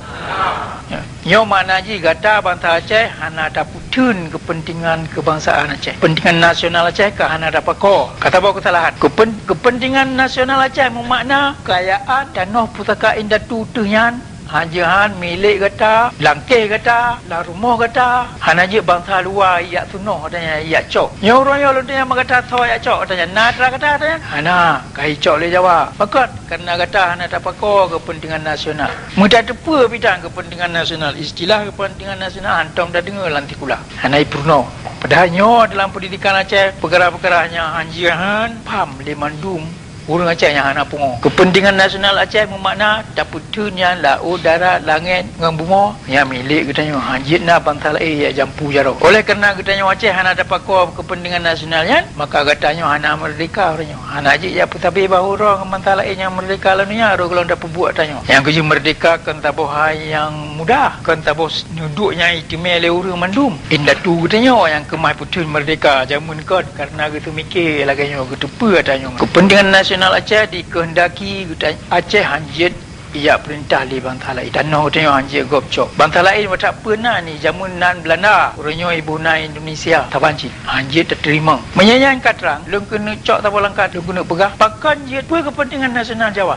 Nyoe makna jih gata bansa Aceh hana tapeutheun keupeuntengan keubangsaan Aceh. Keupeuntengan nasional Aceh ka hana tapakoe. Ka saboh keusalahan. Keupen-, keupeuntengan nasional Aceh meumakna kekayaan tanoh pusaka indatu teuh nyan han jihan milék gata, lam kéh gata, lam rumoh gata. Hana jeuet bansa luwa ijak seunoh gata nyan ijak cok. Nyoe uroe nyoe lôn tanyong bak gata, soe ijak cok gata nyan? Na atra gata, gata nyan? Hana, ka jicok lé Jawa. Pakon? Kareuna gata hana tapakoe keupeuntengan nasional. Meutateupeue pih tan keupeuntengan nasional, istilah keupeuntengan nasional hántom tadeungoe lam sikula. Hana jipeurunoe. Padahai nyoe dalam peundidikan Aceh, peukara-peukara nyan han jihan pham lé mandum ureuëng Aceh nyang hana pungo. Keupeuntengan nasional Aceh meumakna tapeutheun nyan laôt, darat, langét ngon bumoe, nyan milék geutanyoe, han jeuet na bansa laén ijak jampu jaroe. Oleh kareuna geutanyoe Aceh hana tapakoe keupeuntengan nasional nyan, maka gata nyoe hana meurdeka uroe nyoe. Hana jeuet jak peusabe bahô droe ngon bansa laén nyang meurdeka lam donya rot gohlom tapeubuet tanyoe. Nyang geujeuet meurdeka kon saboh hai nyang mudah, kon saboh s-, neuduek nyang jiteumé lé ureuëng mandum. Indatu geutanyoe nyang keumah peutheun meurdeka jameun kon kareuna geuteumike lagée nyoe, geuteupeue tanyoe. Keupeuntengan nasional Aceh dikeundaki geuta-, Aceh han jeuet ijak peurintah lé bansa laén. Tanoh geutanyoe han jeuet gob cok. Bansa laén watée peue na ni jameun nan Beulanda, uroe nyoe iboh nan Indonesia, saban cit han jeuet tateurimong. Meunyo nyan ka trang, lôn keuneuk cok saboh langkah, lôn keuneuk peugah, pakon jeuet peue keupeuntengan nasional Jawa?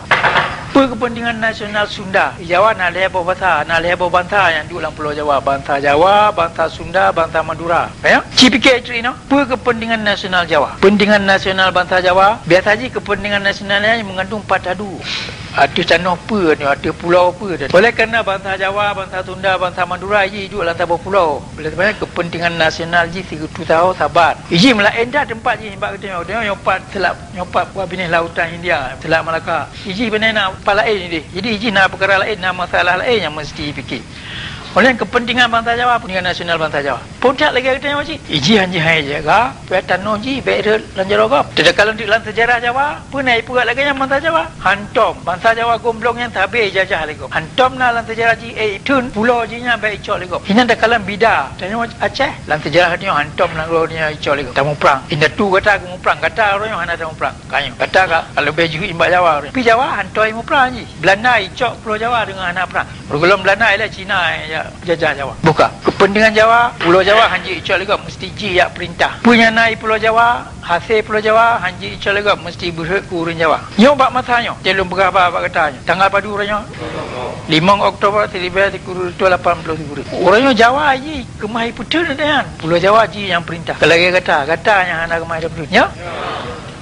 Peue keupeuntengan nasional Sunda? Di Jawa na lhée boh basa, na lhée boh bansa nyang duek lam Pulo Jawa. Bansa Jawa, bansa Sunda, bansa Madura. Ya? Ci pike cit inoe, peue keupeuntengan nasional Jawa? Keupeuntengan nasional bansa Jawa, biasa jih keupeuntengan nasional nyan meugandong pat adu. Ateueh tanoh peue nyoe, ateueh pulo peue nyoe. Oleh kareuna bansa Jawa, bansa Sunda, bansa Madura jih duek lam saboh pulo. Oleh sebab nyan keupeuntengan nasional jih sigoe saho saban. Jih meulaén that teumpat jih nibak geutanyoe. Geutanyoe nyoe pat seulab, nyoe pat bak binéh lautan Hindia, Selat Malaka. Jih binéh na pat laén jih. Jadi jih na peukara laén, na masalah laén nyang meuseuti jipike. Oleh keupeuntengan bansa Jawa, keupeuntengan nasional bansa Jawa. Peue that lagèe geutanyoe cit? Iji han jih hai jaga, pih tanoh jih bèk rhot lam jaroe gob. Teuka lôn lam seujarah Jawa, peue na ipeugah lagèe nyan bansa Jawa? Hantom, bansa Jawa gombloe nyan sabé ijajah lé gob. Hantom na lam seujarah jih, eh, itheun pulo jih nyan bèk icok lé gob. Inan teuka lôn bida, tanyoe Aceh, lam seujarah tanyoe hantom nanggroe nyan icok lé gob. Tamuprang, indatu gata geumuprang, gata uroe nyoe hana tamuprang. Ka nyoe, gata ka, ka leubeh jeuhet nibak Jawa. Pih Jawa hantom imuprang jih. Beulanda icok Pulo Jawa deungon hana prang. Gohlom Beulanda ilèe Cina nyang jajah Jawa. Buka. Keupeuntengan Jawa, Pulo Jawa han jeuet icok lé gob, meuseuti jih jak peurintah. Peue nyang na i Pulo Jawa, hasé Pulo Jawa han jeuet icok lé gob, meuseuti beurhot keu ureueng Jawa. Nyoe bak masa nyoe, watèe lôn peugah haba bak gata nyoe. Tanggai padum uroe nyoe? Limong Oktober siribèe sikureueng reutôh lapan ploh sikureueng. Uroe nyoe Jawa jih keumah ipeutheun nyan. Pulo Jawa jih nyang peurintah. Ka lagèe gata, gata nyang hana keumah ipeutheun. Nyoe?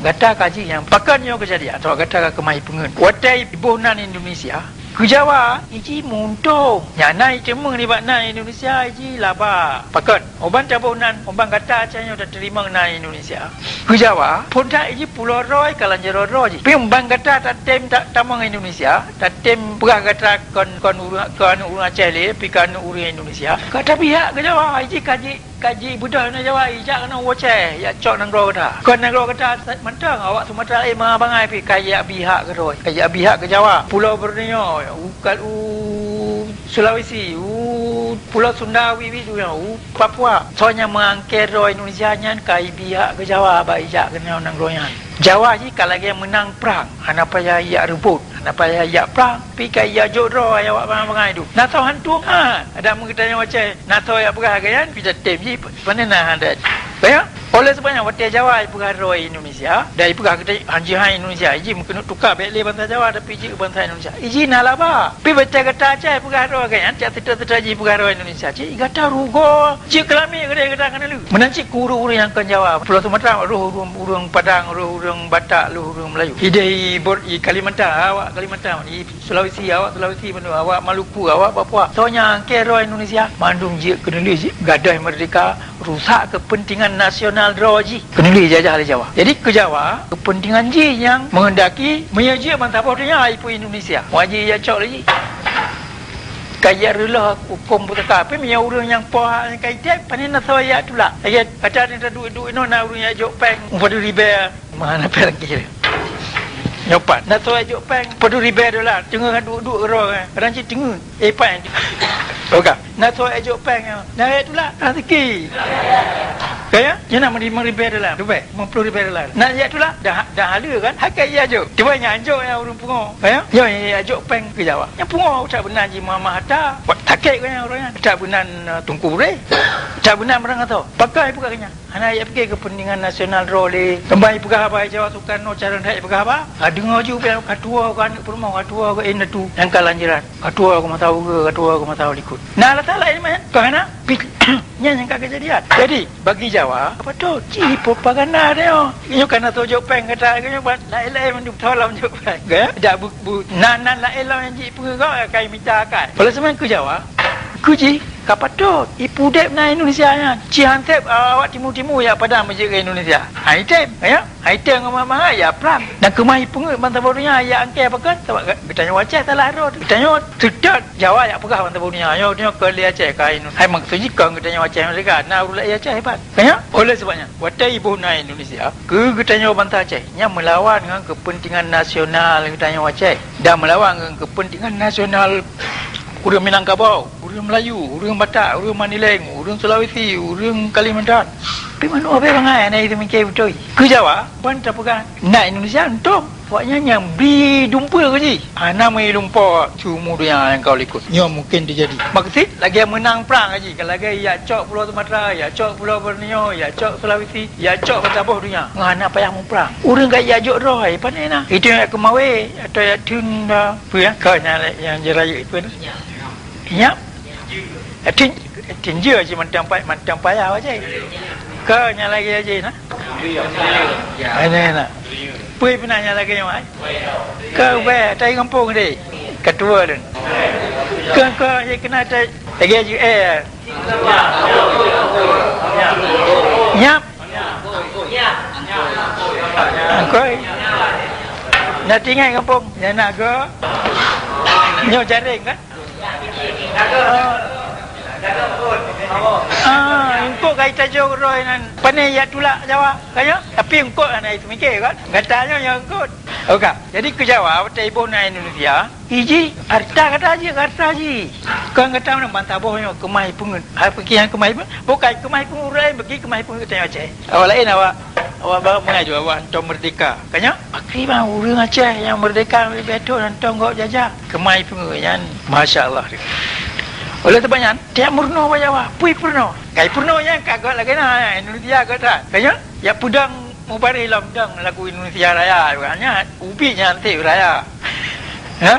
Gata ka jih nyang pakon nyoe keujadian, sabab gata ka keumah ipeungeut. Watèe iboh nan Indonesia, keu Jawa, iji meuuntông. Nyang na iteumeung nibak nan Indonesia, iji laba. Pakon? Uban taboh nan, uban gata Aceh nyoe tateurimong nan Indonesia. Keu Jawa, phôn that iji pulo droe ka lam jaroe droe jih. Pih uban gata tatem ta-, tamong Indonesia, tatem peugah gata kon, kon ureueng, kon ureueng Aceh lé, pih kon ureueng Indonesia. Ka tabihak keu Jawa, iji ka ji Ka jibeudôh nanggroe Jawa, ijak keunoe u Aceh, jak cok nanggroe gata. Kon nanggroe gata mantong, awak Sumatra, eh, ma bangai pih ka jak bihak keudroe, ka jak bihak keu Jawa. Pulo Borneo, u, ka, u Sulawesi, u Pulo Sunda, wit-wit nyoe, u Papua. Soe nyang meuangkée droe Indonesia nyan ka ibihak keu Jawa, bak ijak keunoe nanggroe nyan. Jawa jih ka lagée meunang prang, hana payah ijak reubot, hana payah ijak prang, pih ka ijak jok droe awak bangai-bangai tu. Na soe hantom, ha, adak meugeutanyoe Aceh. Na soe jak peugah lagée nyan, pih tatem jih, pane na adat. Ka ya? Oleh sebab nyan, watée Jawa ipeugah droe Indonesia, dan ipeugah keu hanjeuet hai Indonesia, iji meukeuneuk tuka bék lé bansa Jawa, tapi jeuet bansa Indonesia. Iji na laba. Pih watée gata Aceh ipeugah droe lagée nyan, cak seutôt-seutôt jih ipeugah droe Indonesia, cit gata rugoe. Jeuet keu lamiet keudeh gata keuneulheueh. Meunan cit keu ureuëng-ureuëng nyang kon Jawa. Pulo Sumatera, roh ureuëng, ureuëng Padang, roh ureuëng Batak, roh ureuëng Melayu. Ideh i Bor-, i Kalimantan, awak Kalimantan, i Sulawesi, awak Sulawesi bandum, awak Maluku, awak Papua. Soe nyang angkée droe Indonesia, mandum jeuet keuneulheueh jih, gadôh merdeka, rusak keupeuntengan nasional droe jih. Keuneulheueh jajah lé Jawa. Jadi keu Jawa, keupeuntengan jih nyang meuheundaki, meunyoe jeuet bansaboh donya ipeue Indonesia. Wajéb jak cok lé jih. Ka jak reuloh hukôm pusaka, tapi meunyoe ureuëng nyang poh hak nyang ka item, pane na soe jak tulak. Lagée gata ni taduek-duek inoe na ureuëng jak jok péng, upadu ribée. Mana péng kira? Nyoe pat. Na soe jok péng, padum ribée dolar. Teungoh duek-duek keudroe, eh. Kadang cit teungoh. Eh, péng. Oke. Na soe jok péng, eh. Na jak tulak, rezeki. Ka ya? Nyoe na limong ribée dolar. Ribée, limong ploh ribée dolar. Na jak tulak, dah, dah hala kan? Hak jak jok. Cuba nyang jok nyang ureuëng pungo. Ka ya? Nyoe nyang jak jok péng keu Jawa. Nyang pungo, tak beuna jih meuhama harta. Sakét kan nyang ureuëng nyan. Tak beuna, eh, tungku beureh. Tak beuna meurang atau. Pakai buka kenyang. Hana jak pike keupeuntengan nasional droe lé. Teuma ipeugah haba Jawa Sukarno carông that ipeugah haba. Ka deungoe ju pih ka tuwoe keu aneuk peurumoh, ka tuwoe keu indatu nyang ka lanjuran. Ka tuwoe keu masa ukeue, ka tuwoe keu masa likot. Na alasan laén meunan? Ka hana? Pih, nyan nyang ka keujadian. Jadi, bagi Jawa, apa tu? Ci propaganda dia. Nyoe ka na soe jok péng kata, nyoe ban laén-laén mandum tolong jok péng. Ka ya? Dak bu, bu, nan, nan laén lom nyang jipeugah ka imita akai. Oleh sebab keu Jawa, keu jih, ka patot. Ipeudeb na Indonesia nyan. Ci han seb, ah, awak timu-timu jak padang meujeuet keu Indonesia. Hai tem, ya? Hai tem ngon mahai, ya prang. Dan keumah ipeungeut bansa boh donya, ya angkée pakon, sabab geutanyoe Aceh salah droe. Geutanyoe seutôt Jawa jak peugah bansa boh donya, nyoe, nyoe kon lé Aceh ka Indonesia. Hai maksud jih kon geutanyoe Aceh merdeka, na ureuëng laén Aceh hebat. Ka ya? Oleh sebab nyan, watée iboh na Indonesia, keu geutanyoe bansa Aceh, nyan meulawan ngon keupeuntengan nasional geutanyoe Aceh. Dan meulawan ngon keupeuntengan nasional ureuëng Minangkabau, ureuëng Melayu, ureuëng Batak, ureuëng Mandailing, ureuëng Sulawesi, ureuëng Kalimantan. Tapi mandum abée bangai hana jimeuke beutôi. Keu Jawa, ban tapeugah na Indonesia untông. Awaknyan nyang bri dumpeue keu jih. Hana meulumpoe cumu donya nyang ka likot. Nyoe mungken teujadi. Maksud, lagée meunang prang jih. Ka lagée jak cok Pulo Sumatera, jak cok Pulo Borneo, jak cok Sulawesi, jak cok bansa boh donya. Ngon hana payah muprang. Ureuëng ka jak jok droe, pane na? Itu nyang keumawe, atau jak theun dah. Peue ya? Ka nyang, nyang jirayeuk itu na? Inyak? Tin, tin jeuet cit mantong pay-, mantong payah aja. Ka nyang lagée aja na? Ini na. Peue pih na nyang lagée nyoe ai? Ka ubé, tai gampông deh. Ketua lôn. Ka, ka, ya kena tai. Lagée aja, eh. Nyap. Angkoi. Na tinggai gampông. Ya nak ke? Nyoe jaring kan? Ah, eungkôt ka itajoe keudroe nan. Pane jak tulak Jawa, ka nyoe? Tapi eungkôt hana iteumike kan? Gata nyoe nyang eungkôt. Oke. Jadi keu Jawa, watèe iboh na Indonesia, iji harta gata jih, harta jih. Kon gata meunan ban saboh nyoe keumah ipeungeuet. Hai peuki nyang keumah ipeungeuet? Bukai keumah ipeungeuet ureueng laén, bagi keumah ipeungeuet geutanyoe Aceh. Awak laén awak, awak baru mengaju awak hantom merdeka. Ka nyoe? Pakriban ureueng Aceh nyang merdeka leubeh thon hantom gob jajah. Keumah ipeungeuet nyan, masya Allah. Oleh sebab nyan, tiep meurunoe bak Jawa, pui peurunoe. Kai peurunoe nyan ka göt lagèe na, Indonesia göt that. Ka nyoe? Jak peudong mubareh lom dong lagu Indonesia Raya, nyan ubit nyan seb raya. Ha?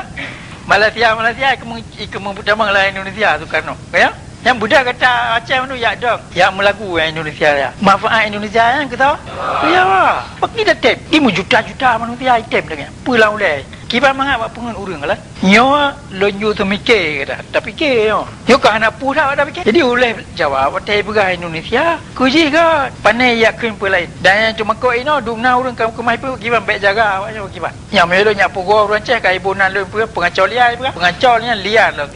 Malaysia, Malaysia ikeumeu-, ikeumeutamong lam Indonesia Sukarno. Ka nyoe? Nyang beudôh gata Aceh mandum jak dong, jak meulagu nyang Indonesia Raya. Manfaat Indonesia nyan keu soe? Keu Jawa. Pakri tatem? Di meujuta-juta manusia item deungon. Peue lam ulèe? Kiban mangat bak peungeuet ureueng lah. Nyoe lôn yue teumike gata. Tapike nyoe. Nyoe ka hana peue that bak tapike. Jadi ulèe Jawa watèe ipeugah Indonesia, keu jih göt. Pane jak kheun peue laén. Dan nyang teumakot inoe dum na ureueng ka keumah ipeungeuet kiban bèk jaga awak nyoe kiban. Nyang meulôn nyak peugoe ureueng Aceh ka iboh nan lôn peue, peungaco liar ipeugah. Peungaco nyan liar lom.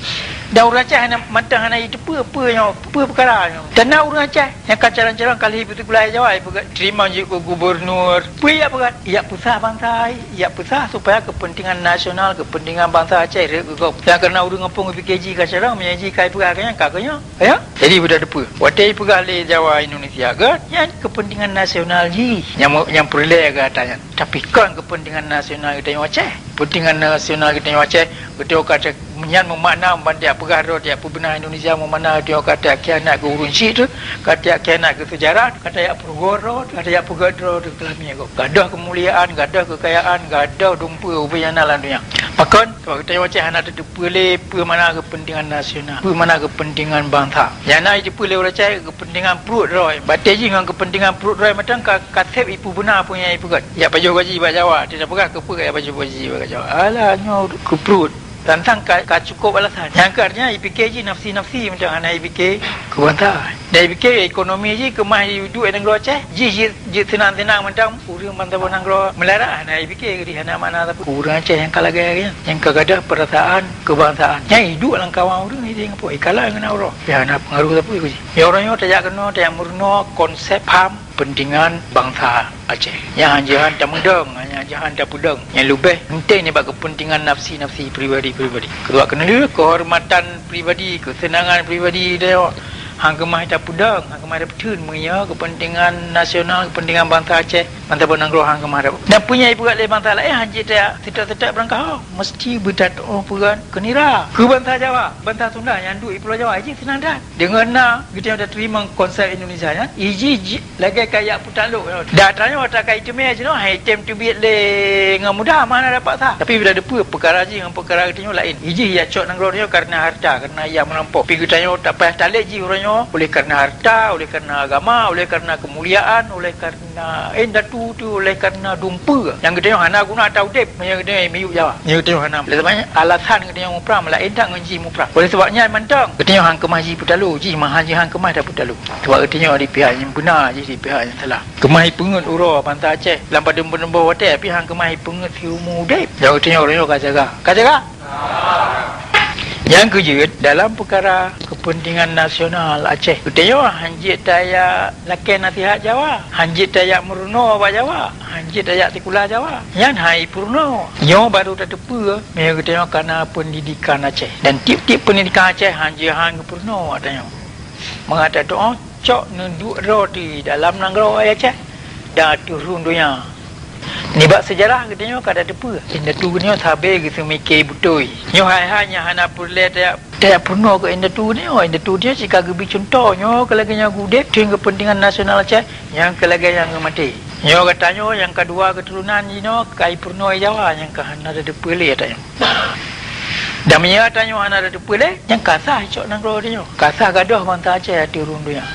Dan ureueng Aceh hana mantong hana jiteupeue peue nyoe, peue peukara nyoe. Dan na ureueng Aceh nyang ka calon-calon ka lheueh ipeuseukolah Jawa, ipeugah teurimong jeuet keu gubernur. Peue jak peugah? Jak peusah bansa, jak peusah supaya keupeuntengan nasional, keupeuntengan bansa Aceh rhot keu gob. Dan kareuna ureueng gampông ipike jih ka carông, meunyoe jih ka ipeugah keu nyan, ka keu nyoe. Ya? Jadi beudôh teupeue. Watèe ipeugah lé Jawa Indonesia göt, nyan keupeuntengan nasional jih nyang, nyang peureulèe gata nyan. Tapi kon keupeuntengan nasional geutanyoe Aceh. Keupeuntengan nasional geutanyoe Aceh, geutanyoe ka Aceh nyan meumakna ban tajak peugah droe tajak peubeuna Indonesia meumakna geutanyoe ka tajak khianat keu ureueng chik teuh, ka tajak khianat keu seujarah, ka tajak peurugoe droe teuh, ka tajak peugöt droe teuh keu lamiet gob. Gadôh keumuliaan, gadôh keukayaan, gadôh dumpeue ubé nyang na lam donya. Pakon? Sabab geutanyoe Aceh hana tateupeue lé peue makna keupeuntengan nasional, peue makna keupeuntengan bansa. Nyang na jiteupeue lé ureueng Aceh keupeuntengan pruet droe. Batèe jih ngon keupeuntengan pruet droe mantong ka, ka seb ipeubeuna peue nyang ipeugöt. Jak pajoh gaji bak Jawa, teuka peugah keupeue jak pajoh gaji bak Jawa. Alah, nyoe keu pruet. Tantang ka, ka cukôp alasan. Nyang keu artinya ipike jih nafsi-nafsi mantong hana ipike keu bansa. Dan ipike ekonomi jih keumah iduek nanggroe Aceh, jih jeuet, jeuet seunang-seunang mantong ureueng bansa nanggroe meularat hana ipike keu jih hana makna sapeue. Ureueng Aceh nyang ka lagèe nyan, nyang ka gadôh peurasaan keubangsaan. Nyang iduek lam kawan ureueng idéh ngon peue, ikalon ngon uroe. Ya hana peungaruh sapeue keu jih. Ya uroe nyoe tajak keunoe, tajak meurunoe konsep paham kepentingan bansa Aceh. Nyang han jeuet han tameudong, nyang jeuet han tapeudong. Nyang leubeh penting nibak kepentingan nafsi-nafsi pribadi-pribadi. Keudua keuneulheueh keuhormatan pribadi, keuseunangan pribadi tanyoe han keumah tapeudong, han keumah tapeutheun meunyoe kepentingan nasional, kepentingan bansa Aceh, bansa nanggroe han keumah tapeutheun. Dan peue nyang ipeugöt lé bansa laén han jeuet tajak seutôt-seutôt beurangkaho, meuseuti beutatuoh peugöt keu nira. Keu bansa Jawa, bansa Sunda nyang duek di Pulo Jawa, jih seunang that. Deungon na geutanyoe tateurimong konsep Indonesia nyan, iji ji-, lagèe ka jak peutalok nyoe. Dan tanyoe takai teumé jinoe, hai tem teubiet lé ngon mudah, mana dapat sah. Tapi bila deupeue peukara jih ngon peukara geutanyoe laén. Iji jak cok nanggroe tanyoe kareuna harta, kareuna jak meurampok. Tapi geutanyoe tak payah talét jih uroe nyoe oleh kareuna harta, oleh kareuna agama, oleh kareuna keumuliaan, oleh kareuna Na, indatu tu oleh karena dumpeue nyang geutanyoe hana guna ata udeb meunyoe geutanyoe miyueb Jawa. Meunyoe geutanyoe hana, oleh sabab nyan alasan geutanyoe muprang meulaén that ngon jih muprang. Oleh sabab nyan mantong geutanyoe han keumah jih peutalo, jih meuhan jih han keumah that peutalo. Sabab geutanyoe di pihak nyang beuna, jih di pihak nyang salah. Keumah ipeungeuet uroe bansa Aceh lam padum peunuboh watèe, tapi han keumah ipeungeuet siumu udeb. Nyang geutanyoe uroe nyoe ka jaga. Ka jaga? Nyang keujeuet dalam peukara keupeuntengan nasional Aceh, geutanyoe han jeuet tajak lakèe nasihat Jawa, han jeuet tajak meurunoe bak Jawa, han jeuet tajak sikula Jawa. Nyan han ipeurunoe. Nyoe barô tateupeue meunyoe geutanyoe kana peundidikan Aceh. Dan tiep-tiep peundidikan Aceh han jeuet han geupeurunoe bak tanyoe. Mangat tatuoh cok neuduek droe di dalam nanggroe Aceh dan ateueh rhueng donya. Nibak seujarah geutanyoe ka tateupeue, indatu geutanyoe sabe geuseumiké beutôi. Nyoe hai-hai nyang hana peureulèe tajak, tajak peurunoe keu indatu geutanyoe. Indatu geutanyoe cit ka geubri cuntoh nyoe keu lagèe nyang udeb, keu keupeuntengan nasional Aceh, nyang keu lagèe nyang geumaté. Nyoe geutanyoe nyang ka dua keuturonan jinoe ka ipeurunoe Jawa nyang ka hana tateupeue lé ata nyoe. Dan meunyoe ata nyoe hana tateupeue lé, nyang ka sah icok nanggroe geutanyoe. Ka sah gadôh bansa Aceh ateueh rhueng donya.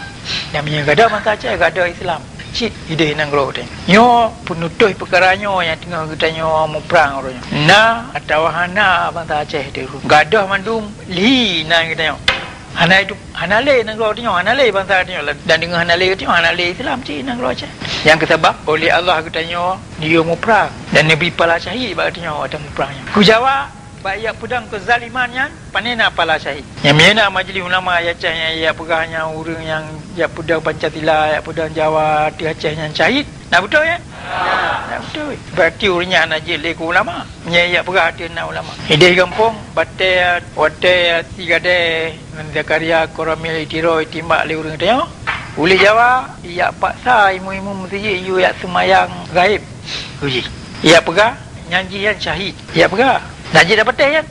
Dan meunyoe gadôh bansa Aceh, gadôh Islam cit idéh nanggroe geutanyoe. Nyoe peunutôh peukara nyoe nyang teungoh geutanyoe muprang uroe nyoe. Na atawa hana bansa Aceh ateueh rhueng. Gadôh mandum lhi nan geutanyoe. Hana idup, hana lé nanggroe geutanyoe, hana lé bansa geutanyoe. Dan deungon hana lé geutanyoe, hana lé Islam cit nanggroe Aceh. Nyang keusabab, oleh Allah geutanyoe neuyue muprang dan neubri pala syahid bak geutanyoe watèe muprang nyoe. Keu Jawa, Bak jak peudong keuzaliman nyan, pane na pala syahid. Nyang meunyoe na majlis ulama Aceh nyang jak peugah nyan ureuëng nyang jak peudong Pancasila, jak peudong Jawa ateueh Aceh nyan syahid, na beutôi nyan? Na beutôi. Berarti ureuëng nyan hana jeuet lé keu ulama. Nyang jak peugah ateueh na ulama. Ideh gampông, batée, watée si Gadée ngon Zakaria Koramil Tiro itimbak lé ureuëng tanyoe, uléh Jawa ijak paksa imeum-imeum meuseujid yue jak seumayang gaéb keu jih. Ijak peugah, nyan jih nyan syahid. Ijak peugah. Na jeuet dapeutée nyan?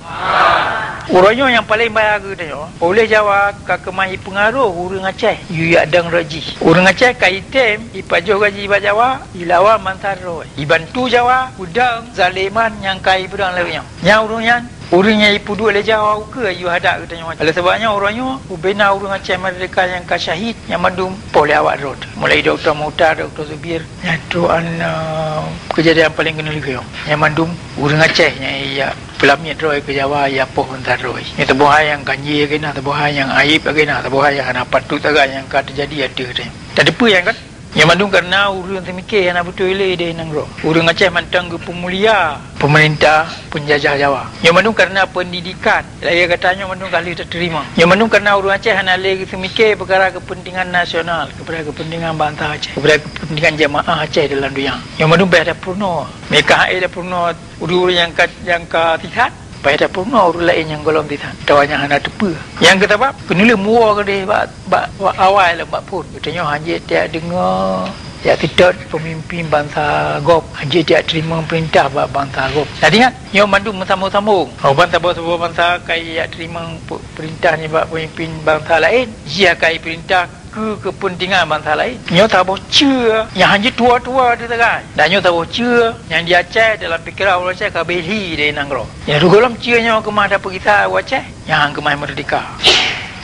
Uroe nyoe nyang paleng bahya keu tanyoe, uléh Jawa ka keumah ipeungaroh ureuëng Aceh yue jak dong rot jih. Ureuëng Aceh ka item ipajoh gaji bak Jawa, ilawan bansa droe, ibantu Jawa peudong zaliman nyang ka ipeudong lagée nyoe. Nyang ureuëng nyan, ureuëng nyang ipeuduek lé Jawa ukeue yue hadak geutanyoe. Oleh sabab nyan uroe nyoe ubena ureuëng Aceh meurdeka nyang ka syahid nyang mandum poh lé awak droe teuh. Mulai Dokto Mukhtar, Dokto Zubir, nyan trok an, eh, keujadian paleng keuneulheueh nyoe. Nyang mandum ureuëng Aceh nyang ijak peulamiet droe keu Jawa, ijak poh bansa droe. Nyoe saboh hai nyang ganjé lagée na, saboh hai nyang aéb lagée na, saboh hai nyang hana patut sagai nyang ka teujadi ateueh geutanyoe. Tateupeue nyan kan? Nyoe mandum kareuna ureuëng seumiké hana beutôi lé ideh nanggroe. Ureuëng Aceh mantong geupeumulia peumeurintah peunjajah Jawa. Nyoe mandum kareuna peundidikan lagée gata nyoe mandum ka lheueh tateurimong. Nyoe mandum kareuna ureuëng Aceh hana lé geuseumiké peukara keupeuntengan nasional, kepada keupeuntengan bansa Aceh, kepada keupeuntengan jeumaáh Aceh dalam donya. Nyoe mandum payah tapeurunoe. Meuka hana tapeurunoe ureuëng-ureuëng nyang ka, nyang ka sisat. Payah tapeurunoe ureuëng laén nyang gohlom sisat, atawa nyang hana teupeue. Nyang keusabab keuneulheueh muwoe keudeh bak, bak, bak awai lom bak phon. Geutanyoe hana jeuet tajak deungoe, jak seutôt peumimpin bansa gob, hana jeuet tajak teurimong peurintah bak bansa gob. Nah, ingat, nyoe mandum meusambông-sambông. Óh ban saboh-saboh bansa ka ijak teurimong pe-, peurintah nibak peumimpin bansa laén, jih ka ipeurintah keu keupeuntengan bansa laén. Nyoe saboh ceue nyang hana jeuet tuwoe-tuwoe teuh sagai. Dan nyoe saboh ceue nyang di Aceh dalam pikeran ureuëng Aceh ka habéh lhi di nanggroe. Nyang sigohlom ceue nyoe keumah tapeugisa u Aceh nyang keumah meurdeka.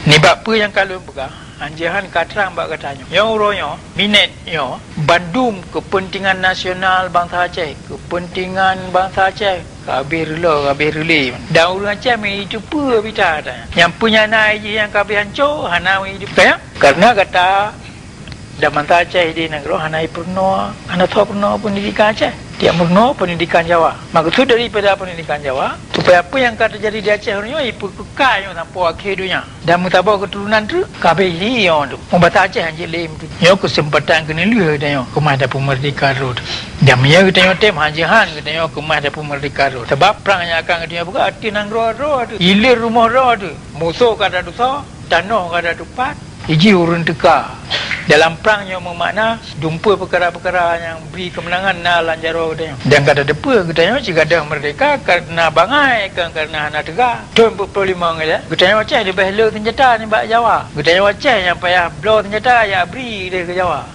Nibak peue nyang ka lôn peugah, hanjeut han ka trang bak gata nyoe. Nyoe uroe nyoe, minét nyoe, bandum keupeuntengan nasional bansa Aceh, keupeuntengan bansa Aceh, ka habéh reuloh, ka habéh reulée. Dan ureuëng Aceh meu jiteupeue bita that. Nyang peue nyang na jih nyang ka habéh hanco, hana meu jiteupeue. Kareuna gata dan bansa Aceh di nanggroe hana jipeurunoe, hana soe peurunoe peundidikan Aceh. Tiep meurunoe peundidikan Jawa. Meukeusud daripada peundidikan Jawa, supaya peue nyang ka teujadi di Aceh uroe nyoe jipeukeukai nyoe sampoe akhé donya. Dan meusaboh keuturonan treuk ka habéh lhi nyoe tu. Meubasa Aceh hanjeuet lé meutu. Nyoe keuseumpatan keuneulheueh geutanyoe keumah tapeumeurdeka droe teuh. Dan meunyoe geutanyoe tem, hanjeuet han geutanyoe keumah tapeumeurdeka droe teuh. Sabab prang nyang akan geutanyoe buka ateueh nanggroe droe teuh. Hileuen rumoh droe teuh. Musoh ka tatusoe, tanoh ka tatupat, iji ureuëng teuka. Dalam prang nyoe meumakna dumpeue peukara-peukara nyang bri keumeunangan na lam jaroe geutanyoe. Dan ka tateupeue geutanyoe sigadoh meurdeka kareuna bangai, kon kareuna hana teuga. Thon peuet ploh limong ilée, geutanyoe Aceh leubeh le seunjata nibak Jawa. Geutanyoe Aceh nyang payah bloe seunjata jak bri lé keu Jawa.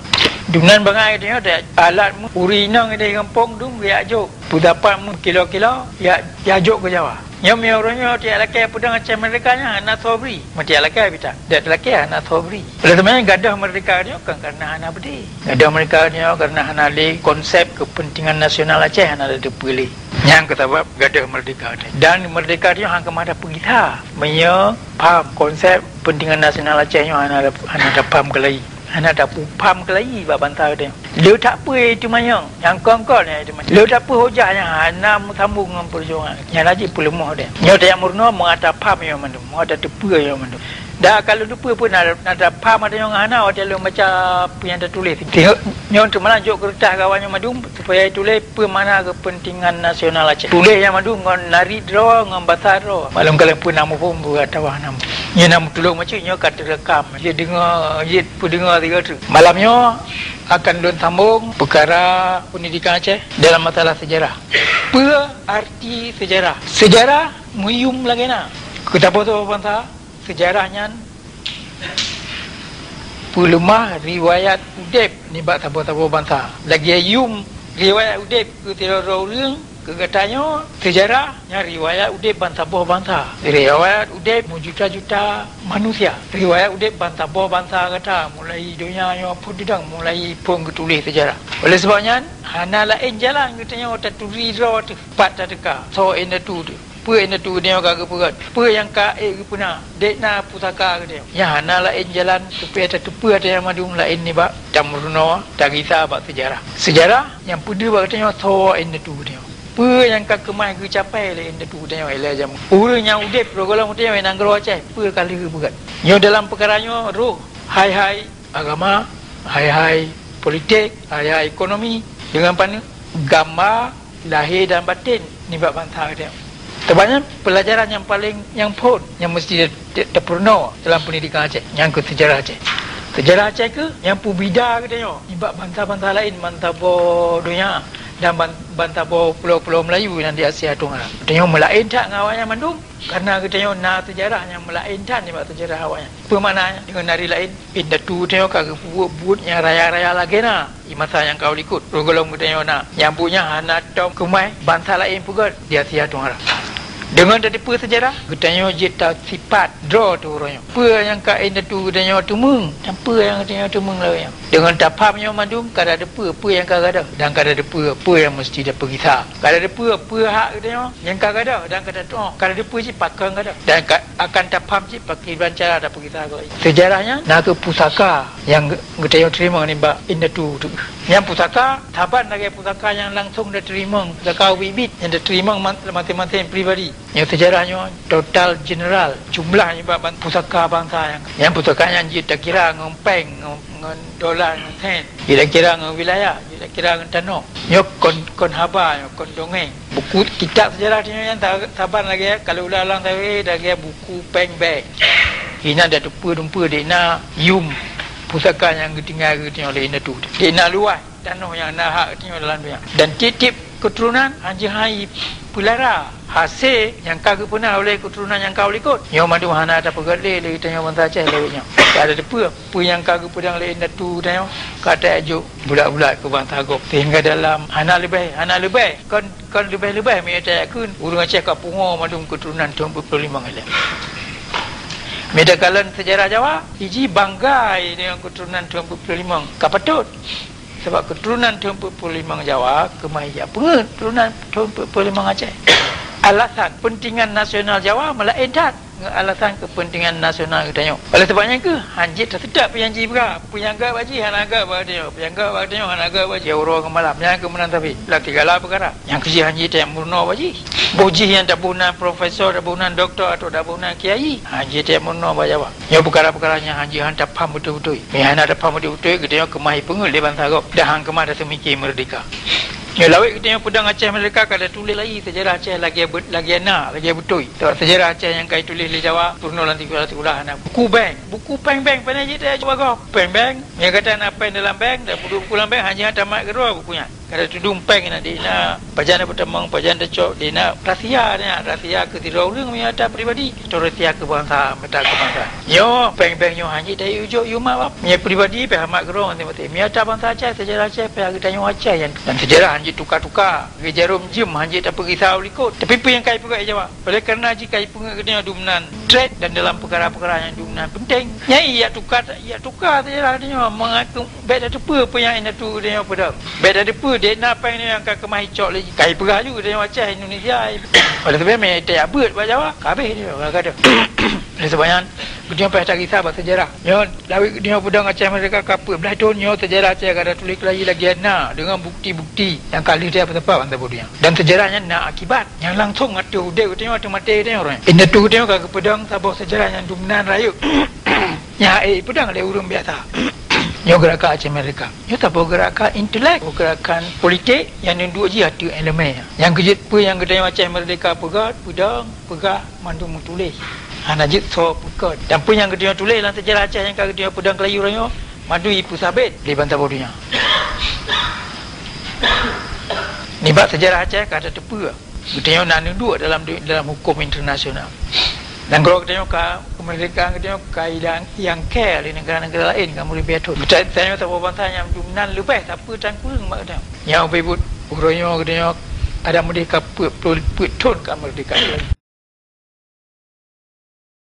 Dumnan bangai geutanyoe alat meu-, ureuëng inong ideh gampông dum geujak jok. Peudapat meu-, kilo-kilo jak, jak jok keu Jawa. Nyoe meunyoe uroe nyoe tajak lakée peudong Aceh meurdeka nyan hana soe bri. Meunyoe tajak lakée bita, dak talakée hana soe bri. Oleh sebab nyan gadoh meurdeka nyoe kon kareuna hana beudé. Gadoh meurdeka nyoe kareuna hana lé konsep keupeuntengan nasional Aceh hana tateupeue lé. Nyang keusabab gadoh meurdeka nyoe. Dan meurdeka nyoe han keumah tapeugisa meunyoe paham konsep keupeuntengan nasional Aceh nyoe hana, hana tapaham keulai. Hana tapeupham keulai bak bansa geutanyoe. Le that peue teumanyong, nyang kon-kon nyang teumanyong. Le that peue hujah nyang hana meusambông ngon peujuangan. Nyan laju peuleumah deh. Nyoe tajak meurunoe meuata pham nyoe mandum, meuata teupeue nyoe mandum. Dak ka lôn teupeue peue na, na tapham geutanyoe ngon hana watée lôn baca peue nyang tatuléh. Nyoe teuma jok keureutah gawai nyoe mandum supaya tuléh peue makna keupeuntengan nasional Aceh. Tuléh nyang mandum ngon narit droe, ngon basa droe. Maklum kalon peue na muphom peue atawa hana muphom. Nyoe na meutulông bacut nyoe ka teurekam. Jeuet deungoe, jeuet peudeungoe sigoe teuk. Malam nyoe akan lôn sambông peukara peundidikan Aceh dalam masalah seujarah. Peue arti seujarah? Seujarah meuyum lagée na. Keu saboh-saboh bansa, seujarah nyan peuleumah riwayat udeb nibak saboh-saboh bansa. Lagée yum riwayat udeb keu sidroe-droe ureuëng, keu geutanyoe, seujarah nyan riwayat udeb bansaboh bansa. Riwayat udeb meujuta-juta manusia. Riwayat udeb bansaboh bansa gata mulai donya nyoe phon teudong, mulai phon geutuléh seujarah. Oleh sebab nyan, hana laén jalan geutanyoe taturi droe teuh pat tateuka soe indatu teuh. Peue indatu geutanyoe ka geupeugét? Peue nyang ka ék geupeuna? Dek na pusaka geutanyoe. Nyan hana laén jalan supaya tateupeue ata nyang mandum laén nibak tameurunoe tagisa bak seujarah. Seujarah nyang peudeuh bak geutanyoe soe indatu geutanyoe. Peue nyang ka keumah geucapai lé indatu geutanyoe ilée jameun? Ureuëng nyang udeb roh gohlom geutanyoe i nanggroe Aceh, peue ka lheueh geupeugét? Nyoe dalam peukara nyoe roh hai-hai agama, hai-hai politik, hai-hai ekonomi, deungon paneuk gamba lahé dan baten nibak bansa geutanyoe. Teuma nyan peulajaran nyang paleng nyang phon nyang meusti te-, te-, teupeurunoe dalam peundidikan Aceh, nyang keu seujarah Aceh. Seujarah Aceh keuh nyang peubida geutanyoe nibak bansa-bansa laén ban saboh donya dan ban-, ban saboh pulo-pulo Meulayu nyang di Asia Tenggara. Geutanyoe meulaén that ngon awaknyan mandum, kareuna geutanyoe na seujarah nyang meulaén that nibak seujarah awaknyan. Peue makna nyan? Deungon ari laén, indatu geutanyoe ka geupeubuet buet nyang raya-raya lagée na di masa nyang ka u likot. Roh gohlom geutanyoe na nyang buet nyan hana tom keumah bansa laén peugét di Asia Tenggara. Deungon tateupeue seujarah, geutanyoe jeuet tasipat droe teuh uroe nyoe. Peue nyang ka indatu geutanyoe teumeung dan peue nyang geutanyoe teumeung lagée nyoe. Deungon tapham nyoe mandum ka tateupeue peue nyang ka gadôh dan ka tateupeue peue nyang meusti tapeugisa. Ka tateupeue peue hak geutanyoe nyang ka gadôh dan ka tatuoh. Ka tateupeue cit pakon gadôh dan ka akan tapham cit pakriban cara tapeugisa keu laén. Seujarah nyan na kheueh pusaka nyang geu-, geutanyoe teurimong nibak indatu teuh. Nyan pusaka saban lagée pusaka nyang langsong tateurimong, pusaka ubit-ubit nyang tateurimong ma-, maséng-maséng pribadi. Nyoe seujarah nyoe total jeneral, jumlah nibak ban-, pusaka bansa nyan. Nyan pusaka nyan jeuet takira ngon péng, ngon, ngon dola, ngon sen. Jeuet takira ngon wilayah, jeuet takira ngon tanoh. Nyoe kon, kon haba, nyoe kon dongeng. Buku kitab seujarah tanyoe nyan sa-, saban lagée kalau ulang-ulang sabe lagée buku péng bank. Inan tateupeue dumpeue dek na yum pusaka nyang geutinggai geutanyoe lé indatu. Dek na luwah tanoh nyang na hak geutanyoe dalam donya. Dan tieb-tieb keuturonan hanjeuet hai peulara hasé nyang ka geupeuna oleh keuturonan nyang ka u likot. Nyoe mandum hana tapeugét lé lé geutanyoe bansa Aceh lagée nyoe. Ka tateupeue peue nyang ka geupeudong lé indatu geutanyoe ka tajok bulat-bulat keu bansa gob sehingga dalam hana leubeh, hana leubeh kon, kon leubeh-leubeh meunyoe tayakeun ureuëng Aceh ka pungoe mandum keuturonan thon peuet ploh limong ilée. Meunyoe takalon seujarah Jawa, iji banggai deungon keuturonan thon peuet ploh limong ka patot. Sabab keuturonan thon peuet ploh limong Jawa keumah ija peungeuet keuturonan thon peuet ploh limong Aceh. Alasan kepentingan nasional Jawa meulaén that ngon alasan kepentingan nasional geutanyoe. Oleh sabab nyan keuh, hanjeuet taseutôt peue nyang jibra, peue nyang gét bak jih hana gét bak geutanyoe, peue nyang gét bak geutanyoe hana gét bak jih, uroe ngon malam. Nyan keuh meunan sabe. Lam sigala peukara. Nyang keu jih hanjeuet tameureunoe bak jih. Boh jih nyang taboh nan profesor, taboh nan doktor, atawa taboh nan kiai, hanjeuet tameureunoe bak Jawa. Nyoe peukara-peukara nyang hanjeuet han tapham beutôi-beutôi. Meunyoe hana tapham beutôi-beutôi, geutanyoe keumah ipeungeuet lé bansa gob, dan han keumah taseumike meurdeka. Nyoe lawét geutanyoe peudong Aceh meurdeka ka tatuléh lagée seujarah Aceh lagée be-, lagée na, lagée beutôi. Sabab seujarah Aceh nyang ka ituléh lé Jawa, peurunoe lam sikula-sikula hana. Buku bank, buku péng bank, pane jih tajok bak gob. Péng bank, meunyoe gata na péng dalam bank, dan peuduek buku lam bank, hanjeuet han tamat keudroe buku nyan. Ka tatudong péng na di na, pajan na peutamong, pajan tacok di na, rahsia na, rahsia keu sidroe ureuëng meunyoe atra pribadi, atau rahsia keu bansa, meuta keu bansa. Nyoe, péng-péng nyoe hanjeuet tayue jok yue mak bap. Meunyoe pribadi, pih amat keudroe ngon maté-maté. Meunyoe atra bansa Aceh, seujarah Aceh, pih geutanyoe Aceh nyan. Dan seujarah hanjeuet tuka-tuka, lagée jaroe jeuem hanjeuet tapeugisa u likot. Tapi peue nyang ka ipeugét Jawa? Oleh kareuna jih ka ipeungeuet geutanyoe dumnan treb dan dalam peukara-peukara nyang dumnan peunteng. Nyan ijak tuka, ijak tuka seujarah geutanyoe mangat keu Bék tateupeue peue nyang indatu geutanyoe peudong. Bék tateupeue dek na péng nyoe nyang ka keumah icok lé jih. Ka ipeugah ju geutanyoe Aceh Indonesia. Oleh sebab meutai abeuet bak Jawa, ka habéh nyoe ka gadôh. Oleh sebab nyan, geutanyoe payah tagisa bak seujarah. Nyoe lawét geutanyoe peudong Aceh Merdeka ka peuet blaih thon nyoe seujarah Aceh ka tatuléh keulayi lagée na deungon bukti-bukti nyang ka lheueh teupeuteupat bak saboh donya. Dan seujarah nyan na akibat nyang langsong ateueh udeb geutanyoe, ateueh maté geutanyoe uroe nyoe. Indatu geutanyoe ka geupeudong saboh seujarah nyang dumnan rayeuk. Nyan hase ipeudong lé ureuëng biasa. Nyoe geurakan Aceh Merdeka. Nyoe saboh geurakan intelek, gerakan politik nyang neuduek jih ateueh ileumé. Nyang keujeuet peue nyang geutanyoe Aceh Merdeka peugah, peudong, peugah mandum meutuléh. Hana jeuet soe peugah. Dan peue nyang geutanyoe tuléh lam seujarah Aceh nyang ka geutanyoe peudong keulayi uroe nyoe, mandum ipeusabet lé bansa saboh donya. Nibak seujarah Aceh ka tateupeue. Geutanyoe na neuduek dalam, dalam huköm internasional. Nanggroe geutanyoe ka, keumeurdekaan geutanyoe ka idang, iangkée lé neugara-neugara laén ka meuribée thon. Geutanyoe saboh bansa nyang dumnan leubeh sapeue tan kureueng bak geutanyoe. Nyang ubé buet uroe nyoe geutanyoe adak meudeh ka peuet ploh peuet thon ka meurdeka lagée.